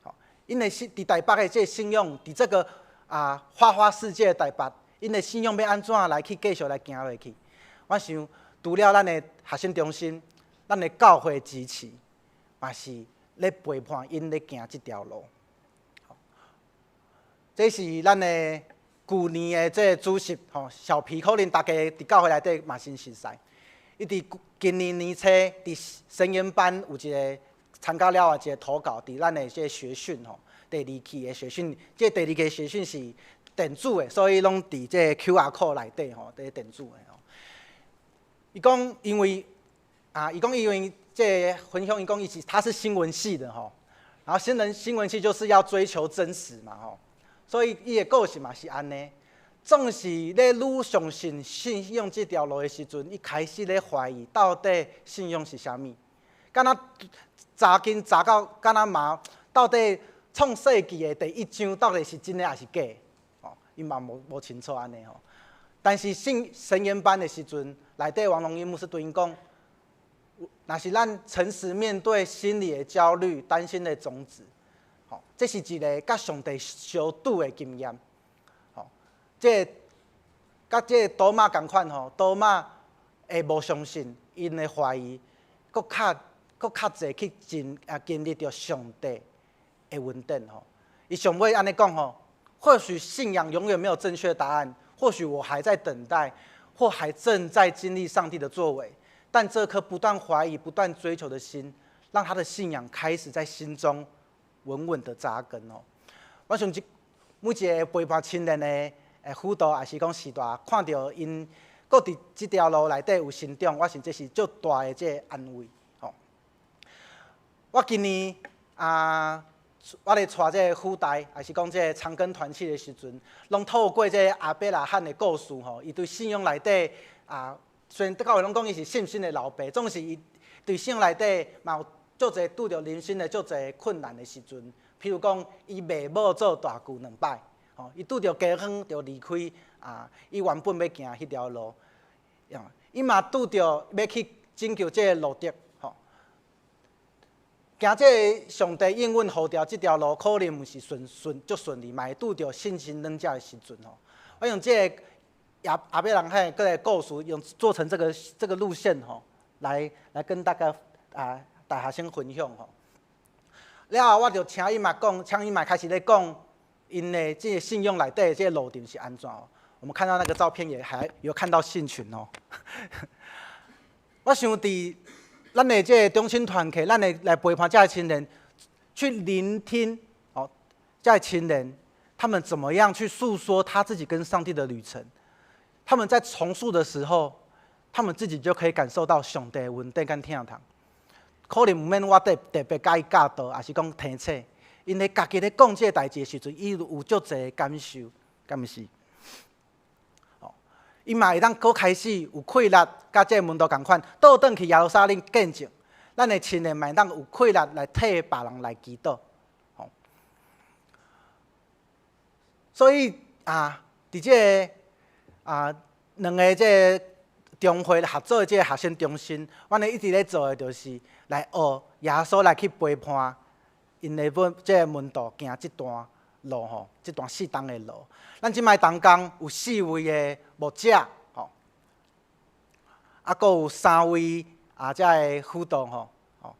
B: 吼，𪜶的信佇台北的這个信仰，佇這個啊花花世界的台北，𪜶的信仰欲按怎來去繼續來行落去？我想，除了咱的學生中心，咱的教會支持，嘛是咧陪伴𪜶咧行這條路。這是咱的舊年的這個主席吼，小皮，可能大家佇教會內底嘛真熟悉。伊佇今年年初佇神研班有一個參加了後一個投稿，佇咱的這個學訊吼，第二期的學訊，這個第二期學訊是電子的，所以攏佇這個 QR code 內底吼，佇電子的吼。伊講因為啊，伊講因為這個分享，伊講伊是他是新聞系的吼，然後新聞系就是要追求真實嘛吼，所以伊的個性嘛是按呢。總是咧愈相信信仰這條路的時陣，伊開始咧懷疑到底信仰是啥物，敢若查經查到敢若嘛，到底創世記的第一章到底是真的抑是假的？哦，伊嘛無清楚按呢吼。但是信神研班的時陣，內底王龍英牧師對𪜶講，若是咱誠實面對心裡的焦慮、擔心的種子，吼，這是一個佮上帝相拄的經驗。吼，這佮這個多馬仝款吼，多馬會無相信，𪜶的懷疑，閣較濟去經歷著上帝的恩典吼。伊上尾按呢講吼，或許信仰永遠沒有正確答案，或許我還在等待，或還正在經歷上帝的作為，但這顆不斷懷疑、不斷追求的心，讓他的信仰開始在心中穩穩的扎根哦。我想這每一個陪伴青年的輔導，抑是講時代，看著𪜶閣佇這條路內底有成長，我想這是足大的這個安慰吼。我今年啊，我咧帶這個輔大，抑是講這個長庚團契的時陣，攏透過這個亞伯拉罕的故事吼，伊對信仰內底啊，雖然教會攏講伊是信心的老爸，總是伊對信仰內底嘛有足濟拄著人生的足濟困難的時陣，
E: 譬如講，伊賣某做大舅兩擺，吼，伊拄著饑荒就離開啊，伊原本欲行彼條路，伊嘛拄著欲去拯救這个羅得，吼，行這个上帝應允呼召這條路，可能毋是順順足順利，嘛會拄著信心軟弱的時陣吼。我用這个亞伯拉罕個故事，用做成這個路線吼，來跟大家啊大學生分享吼。了後我就請伊嘛講，請伊嘛開始咧講，𪜶的這个信仰內底的這个路程是按怎。我們看到那個照片，也還有看到信群哦。我想佇咱的這個中青團契，咱的來陪伴這个青年去聆聽哦，這个青年他們怎麼樣去訴說他自己跟上帝的旅程。他們在重述的時候，他們自己就可以感受到上帝的恩典佮疼痛。可能毋免我特別共伊教導，抑是講提醒，𪜶咧家己咧講這个代誌的時陣，伊有足濟感受，敢毋是？哦，伊嘛會當閣開始有氣力，佮這个門徒仝款，倒轉去耶路撒冷見證。咱的青年嘛會當有氣力來替別人來祈禱。哦，所以啊，佇這个啊，兩个這个中會合作的這个學生中心，阮咧一直咧做的，就是來學耶穌來去陪伴𪜶的本這个門徒行這段路吼，這段四冬的路。咱這擺同工有四位的牧者吼，啊，閣有三位啊，這个輔導吼，吼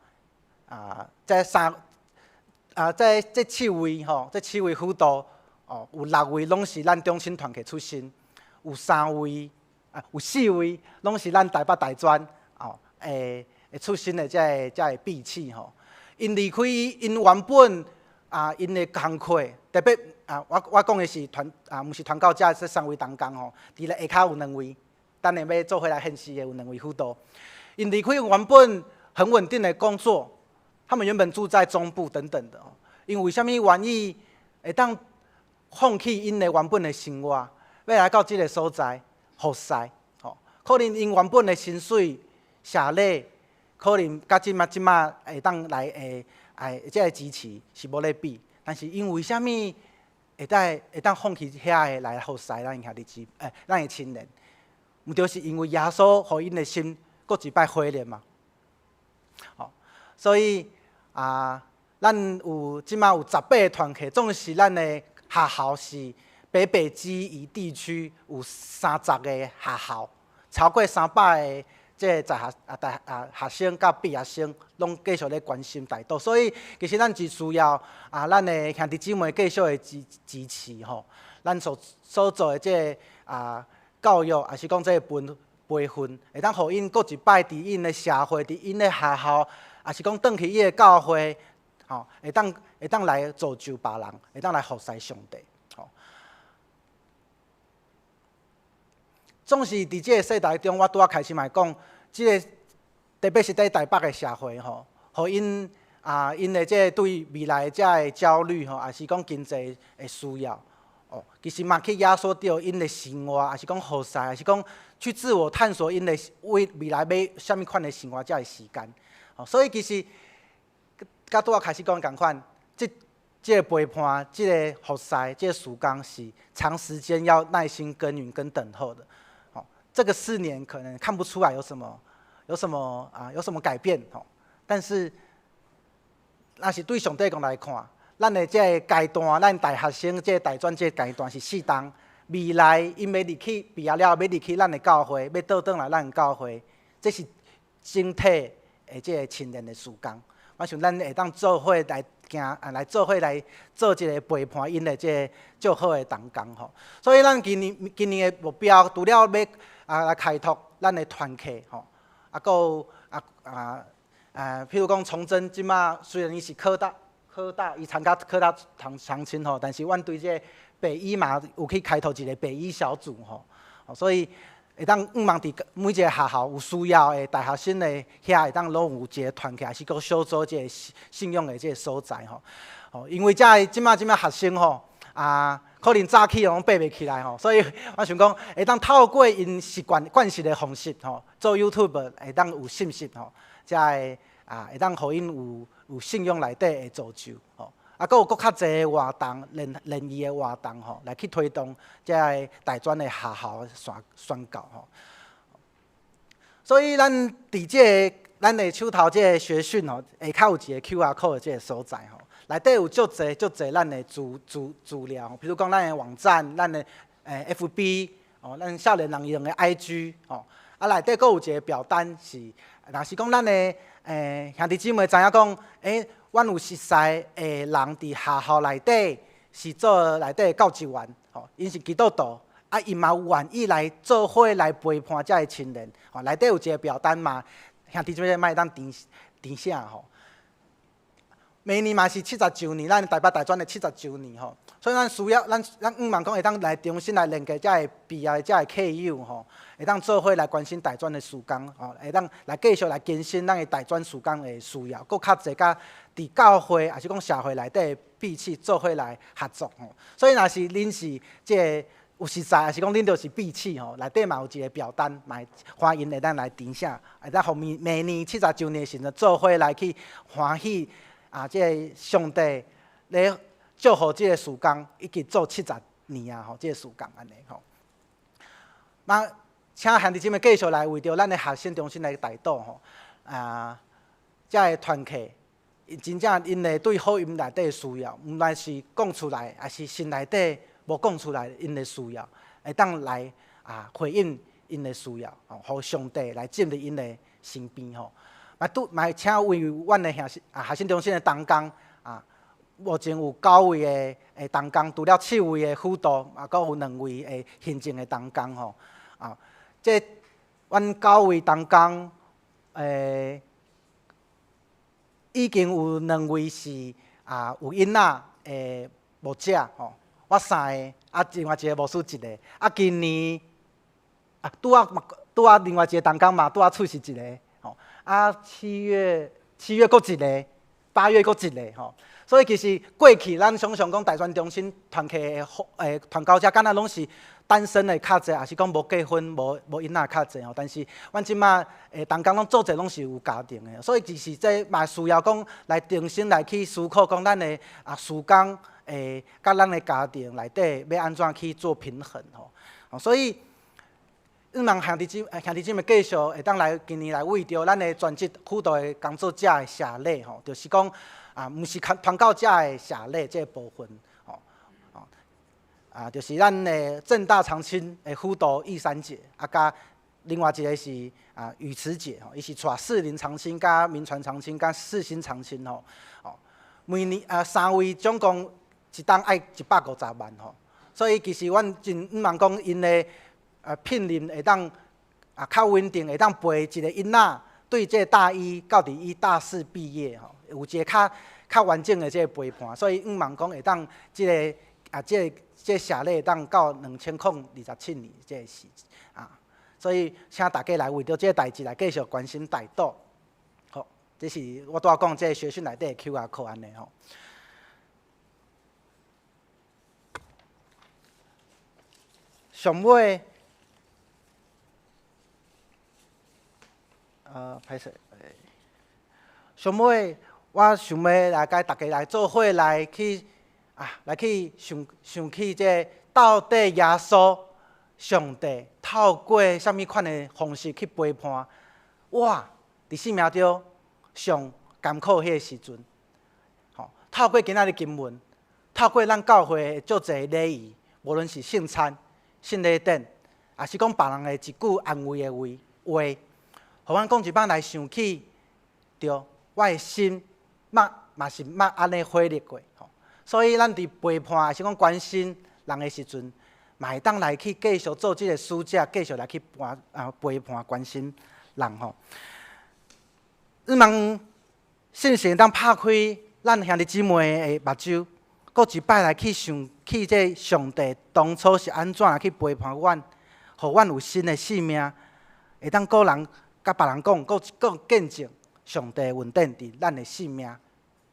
E: 啊，這三啊，這七位吼，這七位輔導哦，有六位攏是咱中青團契出身。有三位啊，有四位，攏是咱台北大專哦，會出身的這个畢士吼。𪜶離開𪜶原本啊，𪜶的工課，特別啊，我講的是傳啊，毋是傳教這三位同工吼。佇咧下跤有兩位，等下欲做伙來獻詩的有兩位輔導。𪜶離開原本很穩定的工作，他們原本住在中部等等的哦。𪜶為啥物願意會當放棄𪜶的原本的生活，欲來到這个所在服侍？吼，可能𪜶原本的薪水、社禮，可能佮這馬會當來會哎，這个支持是無咧比。但是𪜶為啥物會當放棄遐个來服侍咱兄弟姊欸，咱的親人？毋就是因為耶穌予𪜶的心閣一擺火熱嘛？吼，所以啊，咱有這馬有18個團契，總是咱的學校是北北基宜地區有30個學校，超過300個這个在學啊大啊學生佮畢業生，攏繼續咧關心帶導。所以其實咱真需要啊，咱的兄弟姊妹繼續的支持吼，咱所做的這个啊教育，抑是講這個培訓，會當予𪜶閣一擺佇𪜶的社會，佇𪜶的學校，抑是講轉去伊的教會，吼，會當來造就別人，會當來服侍上帝，吼。總是佇這个世代中，我拄仔開始嘛講，這个特別是佇台北的社會吼，予𪜶啊，𪜶的這個對未來的這个焦慮吼，抑是講經濟的需要，哦，其實嘛去壓縮著𪜶的生活，抑是講服侍，抑是講去自我探索𪜶的為未來欲啥物款的生活這个時間。哦，所以其實佮拄仔開始講仝款，這個陪伴，這個服侍，這個事工是長時間要耐心耕耘跟等候的。哦，這個4年可能看不出來有什麼改變吼，但是若是對上帝講來看，咱的這个階段，咱大學生這個大專這個階段是四冬，未來𪜶欲入去畢業了，欲入去咱的教會，欲倒轉來咱的教會，這是整體的這个青年的事工。我想咱會當做伙來行啊，來做伙來做一個陪伴𪜶的這个足好的同工吼。所以咱今年的目標，除了欲啊來開拓咱的團契吼，啊，閣有啊，譬如講崇真這馬雖然伊是科大，伊參加科大長青吼，但是阮對這個北醫嘛有去開拓一個北醫小組吼，所以會當向望佇每一個學校有需要的大學生的遐會當攏有一個團契，抑是閣小組這個信仰的這個所在吼。吼，因為這个這馬學生吼啊，可能早起攏爬袂起來吼，所以我想講會當透過𪜶習慣慣習的方式吼，做 YouTube 會當有信息吼，才會啊會當予𪜶有信仰內底的造就吼。啊，閣有閣較濟的活動，聯聯誼的活動吼，來去推動這个大專的學校宣宣教吼。所以咱佇這个咱的手頭這个學訊吼，下跤有一個 QR code 的這个所在吼，內底有足濟足濟咱的資資資料，比如講咱的網站、咱的FB 哦，咱少年人用的 IG 吼，啊內底閣有一個表單是，若是講咱的兄弟姊妹知影講，阮有熟似的人佇學校內底是做內底的教職員，吼，𪜶是基督徒，啊，𪜶嘛有願意來做伙來陪伴遮个青年，吼，內底有一個表單嘛，兄弟姊妹嘛會當填填寫吼。明年嘛是七十周年，咱台北大專的七十周年吼，所以咱需要咱咱向望講會當來重新來連結遮个畢業的遮个客友吼，會當做伙來關心大專的事工吼，會當來繼續來更新咱的大專事工的需要，閣較濟佮佇教會抑是講社會內底彼此做伙來合作吼。所以若是恁是這个有熟似，抑是講恁就是彼此吼，內底嘛有一個表單，嘛歡迎會當來填寫，會當予明明年七十周年的時陣做伙來去歡喜。啊！這个上帝咧祝福這个事工，已經做七十年啊！吼，這个事工按呢吼。嘛，請兄弟姊妹繼續來為著咱的學生中心來代禱吼。啊，遮个團契，真正𪜶的對福音內底的需要，毋論是講出來，抑是心內底無講出來，𪜶的需要，會當來啊回應𪜶的需要，吼，予上帝來進入𪜶的身邊吼。嘛，拄嘛請為阮的學啊學生中心的同工啊，目前有九位的的同工，除了七位的輔導，嘛，閣有兩位的行政的同工吼。啊，這阮九位同工，已經有兩位是啊有囡仔的牧者吼，我三个，啊，另外一个牧師一个，啊，今年啊拄仔嘛拄仔另外一个同工嘛拄仔出世一个。啊，七月七月閣一个，8月閣一个吼，所以其實過去咱想像講大專中心團契的團購者，敢若攏是單身的較濟，抑是講無結婚、無無囡仔較濟吼。但是阮這馬同工攏做者攏是有家庭的，所以其實這嘛需要講來重新來去思考講咱的啊事工佮咱的家庭內底欲按怎去做平衡吼。所以。向望兄弟姊兄弟姊妹繼續會當來今年來為著咱的全職輔導的工作者的謝禮吼，就是講啊，毋是傳教者的謝禮這个部分吼，啊，就是咱的政大長青的輔導玉山姐，啊，佮另外一个是啊雨慈姐吼，伊是帶士林長青、佮銘傳長青、佮世新長青吼，哦，每年啊三位總共一冬愛150萬吼，所以其實阮真向望講𪜶的。啊，聘任會當啊較穩定，會當陪一个囡仔對這大一到佇伊大四畢業吼，有一个較較完整的這个陪伴，所以向望講會當這个啊這个這謝禮會當到2027年這个時啊，所以請大家來為著這个代誌來繼續關心代禱。好，這是我拄仔講這个學訊內底的 QR code 按呢吼。上尾。歹勢，上尾我想欲來共大家來做伙來去啊，來去想想起這到底耶穌上帝透過啥物款的方式去陪伴我佇生命中上艱苦彼个時陣，吼，透過今仔日經文，透過咱教會的足濟禮儀，無論是聖餐、聖禮典，抑是講別人的一句安慰的話話。予阮講一擺來想起，對，我的心嘛嘛是捌按呢火熱過吼，所以咱佇陪伴，抑是講關心人的時陣，嘛會當來去繼續做這个使者，繼續來去伴啊陪伴關心人吼。希望聖神會當拍開咱兄弟姊妹的目睭，閣一擺來去想起這上帝當初是按怎來去陪伴阮，予阮有新的生命，會當個人。佮別人講，閣閣見證上帝的恩典佇咱的生命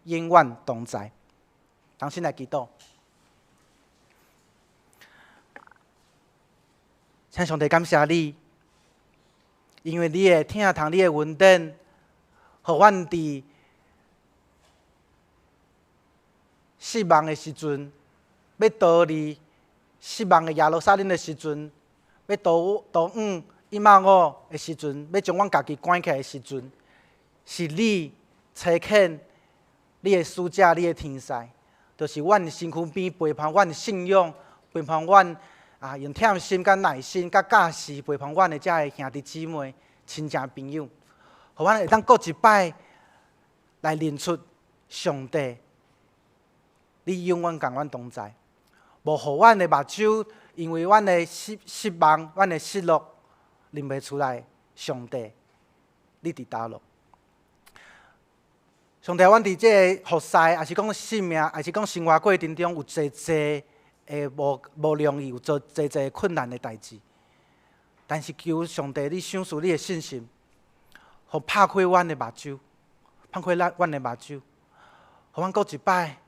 E: 永遠同在。同心來祈禱，請上帝感謝你，因為你的疼痛，你的恩典，予阮佇失望的時陣，欲逃離失望的耶路撒冷的時陣，欲逃逃往以馬忤的時陣，欲將阮家己關起來的時陣，是你差遣你的使者、你的天使，就是阮身軀邊陪伴阮信仰、陪伴阮啊，用疼心、佮耐心、佮教示陪伴阮的遮个兄弟姊妹、親情朋友，予阮會當閣一擺來認出上帝，你永遠佇阮同在，無予阮的目睭因為阮的失失望、阮的失落，認袂出來上帝，你佇佗落？上帝，阮佇這个服侍，抑是講生命，抑是講生活過程中，有濟濟的無無容易，有做濟濟困難的代誌。但是求上帝，你賞賜你的信心，予拍開阮的目睭，拍開咱阮的目睭，予阮閣一擺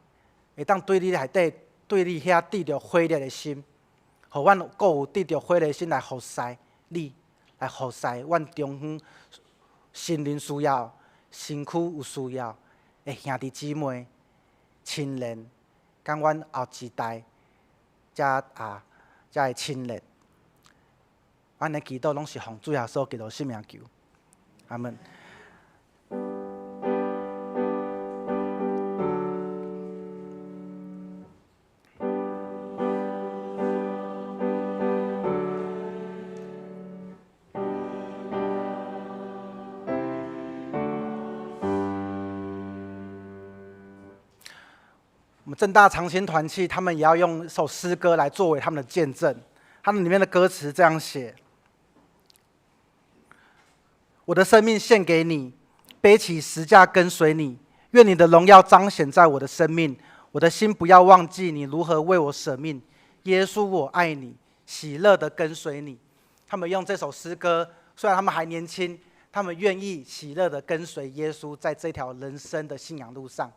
E: 會當對你內底，對你遐熾著火熱的心，予阮閣有熾著火熱的心來服侍你，來服侍阮中遠心靈需要、身軀有需要的兄弟姊妹、親人，佮阮後一代遮啊遮的親人，阮的祈禱攏是奉主耶穌基督聖名求，阿門。我們政大長青團契，他們也要用一首詩歌來作為他們的見證。他們裡面的歌詞這樣寫：我的生命獻給你，背起十架跟隨你。願你的榮耀彰顯在我的生命，我的心不要忘記你如何為我捨命。耶穌，我愛你，喜樂的跟隨你。他們用這首詩歌，雖然他們還年輕，他們願意喜樂的跟隨耶穌，在這條人生的信仰路上。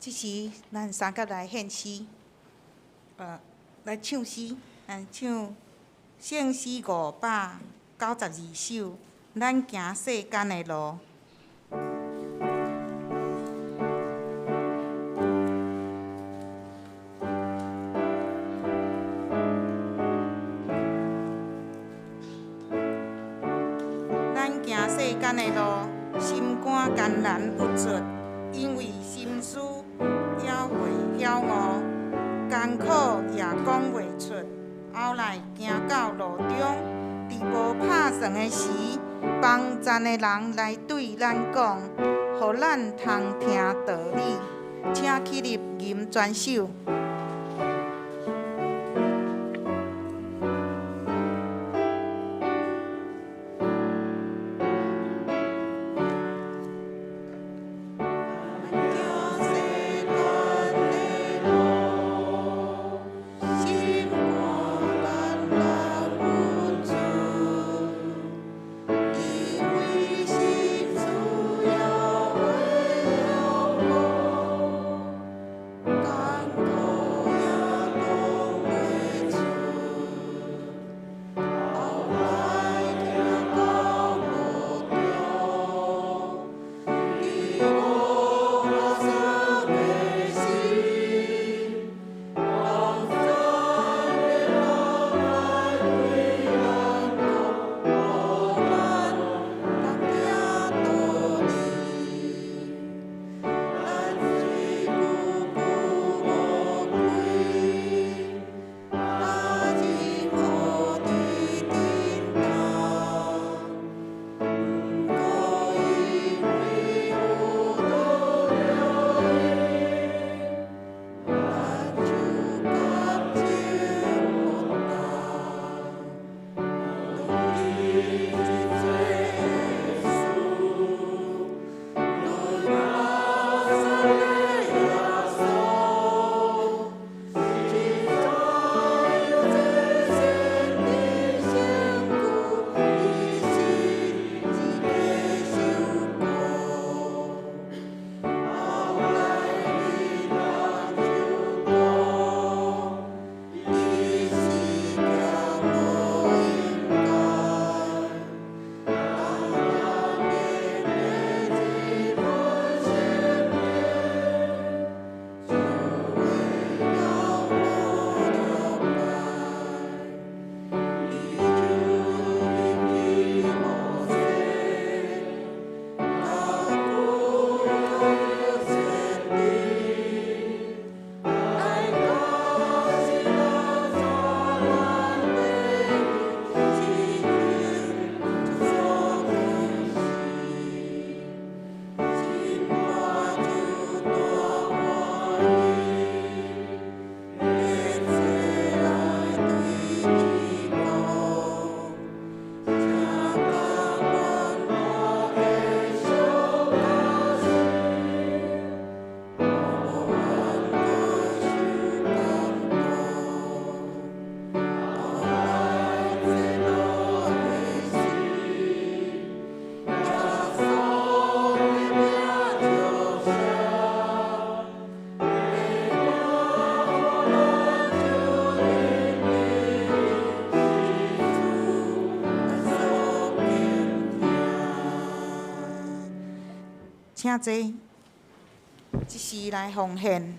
D: 這時，咱三甲來獻詩，來唱詩，咱唱聖詩592首，咱行世間的路。咱行世間的路，心肝艱難鬱卒，因為心思猶未曉悟，艱苦也講袂出。後來行到路中，佇無拍算的時，幫贊的人來對咱講，予咱通聽道理，請起立吟全首。請坐，這時來奉獻。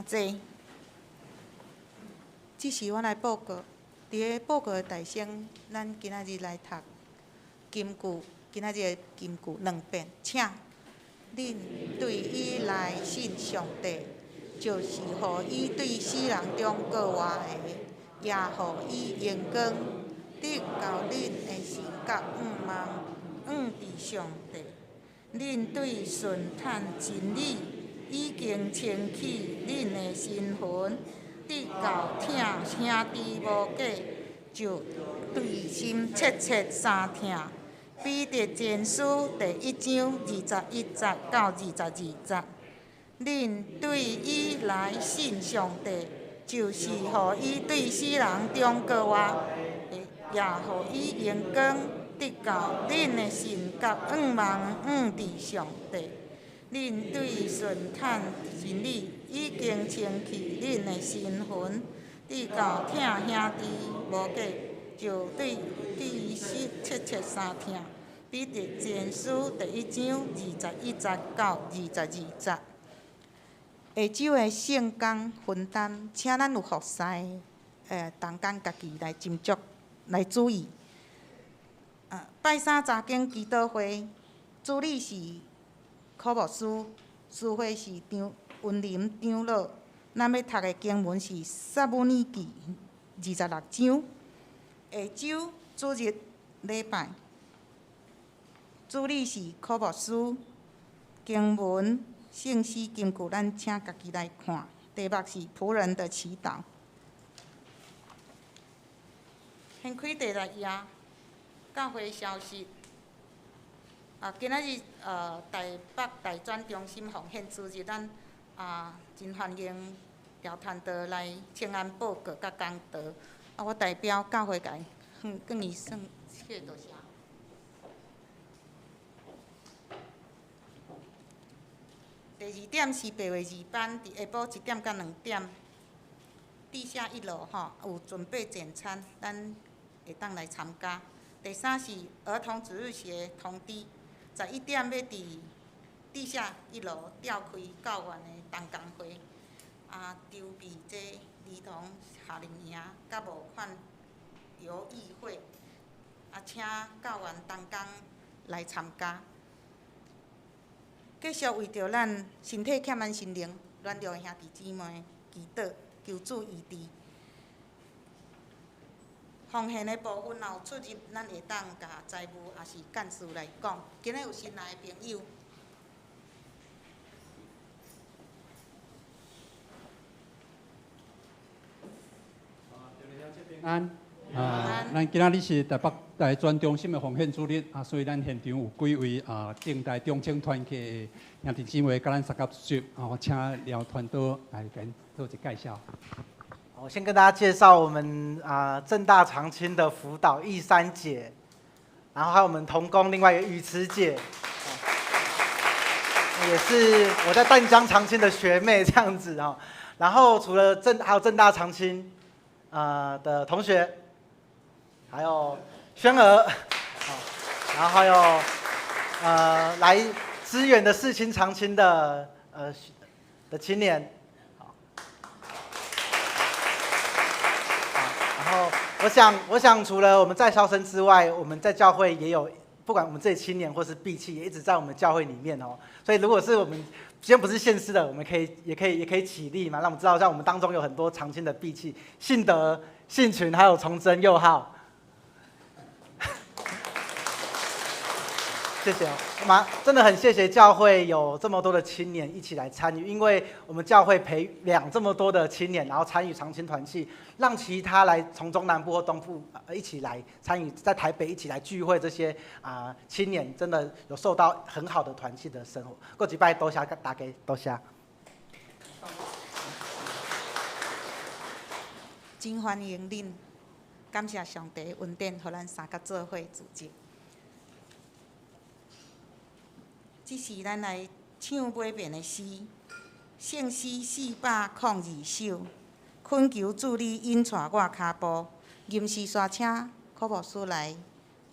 D: 請坐。這是阮來報告，佇个報告的大先，咱今仔日來讀金句，今仔日的金句兩遍，請恁對伊來信上帝，就是予伊對死人中閣活的，也予伊榮光，得到恁的信佮向望，向佇上帝。恁對順探真理，已經清去恁的身份，得到疼兄弟無假，就對心切切相疼。彼得前書第一章21節到22節，恁對伊來信上帝，就是予伊對死人中閣活的，也予伊榮光，得到恁的信佮向望向佇上帝。恁對順探真理，已經清去恁的身份，得到疼兄弟無假，就對心切切相疼。彼得前書第一章21節到22節。下晝的聖工分擔，請咱有服侍同工家己來斟酌來注意。拜三查經祈禱會，主理是柯牧師，司會是張溫林長老。咱欲讀的經文是撒母耳記26章。下晝主日禮拜，主理是柯牧師，經文聖詩金句，咱請家己來看。題目是僕人的祈禱。先開第六頁，教會消息。今仔日台北大專中心奉獻主日，咱真歡迎廖傳道來請安報告佮講道。我代表教會共伊向伊算謝多謝。第二點是白話字班，佇下晡1點到2點，地下一樓吼有準備簡餐，咱會當來參加。第三是兒童主日學通知，11點欲佇地下一樓召開教員的同工會，籌備這兒童夏令營佮募款遊藝會，請教員同工來參加。繼續為著咱身體欠安心靈軟弱的兄弟姊妹祈禱，求主醫治。奉獻的部分若有出入，咱會當共財務抑是幹事來講。今日有新來的朋友。
C: 平安。咱今仔日是台北大專中心的奉獻主日，所以咱現場有幾位政大中青團契的兄弟姊妹，佮咱相佮熟，我請廖傳道來共做一個介紹。
E: 我先跟大家介紹我們政大長青的輔導易三姐，然後還有我們同工另外一個雨慈姐，也是我在淡江長青的學妹這樣子哦。然後除了還有政大長青的同學，還有軒兒，然後還有來支援的世青長青的青年。然後我想除了我們在校生之外，我們在教會也有，不管我們這些青年或是碧器，也一直在我們教會裡面哦。所以如果是我們先不是現實的，我們可以也可以也可以起立嘛，讓我們知道，像我們當中有很多長青的碧器，信德、信群，還有崇真、佑浩。謝謝哦，真的很謝謝教會有這麼多的青年一起來參與，因為我們教會培養這麼多的青年，然後參與長青團契，讓其他來從中南部或東部一起來參與，在台北一起來聚會，這些青年真的有受到很好的團契的生活。過幾拜多謝大家，多謝。
D: 真歡迎恁，感謝上帝恩典，予咱三個做伙組織。這是咱來唱尾面的詩，聖詩402首，懇求主你引帶我跤步，吟詩煞請柯牧師來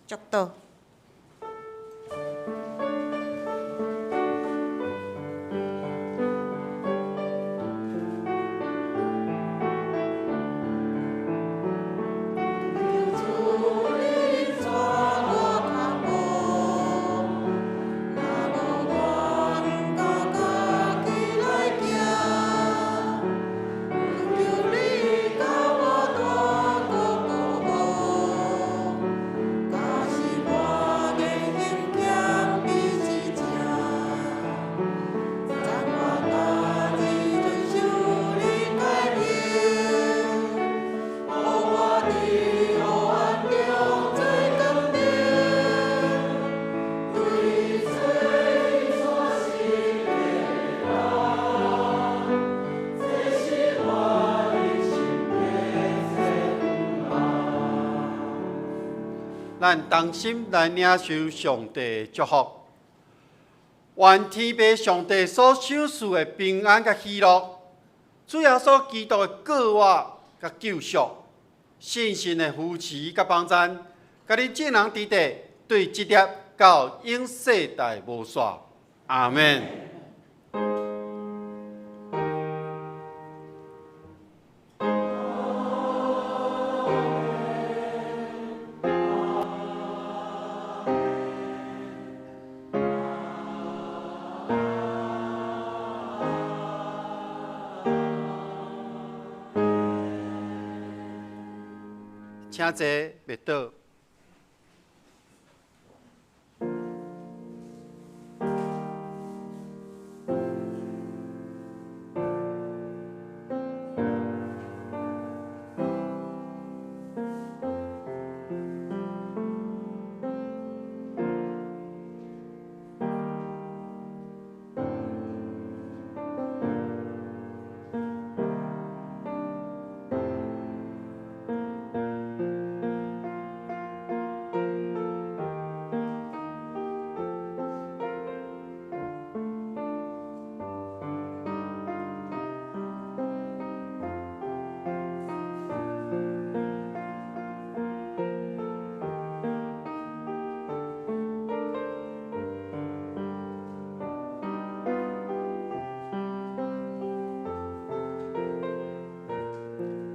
D: 祝禱。
F: 咱同心來領受上帝的祝福。願天父上帝所賞賜的平安佮喜樂，主耶穌基督的過活佮救贖，聖神的扶持佮幫贊，佮恁眾人佇佇，對這粒到永世代無煞。阿們。請坐，默禱。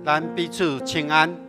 F: 咱彼此請安。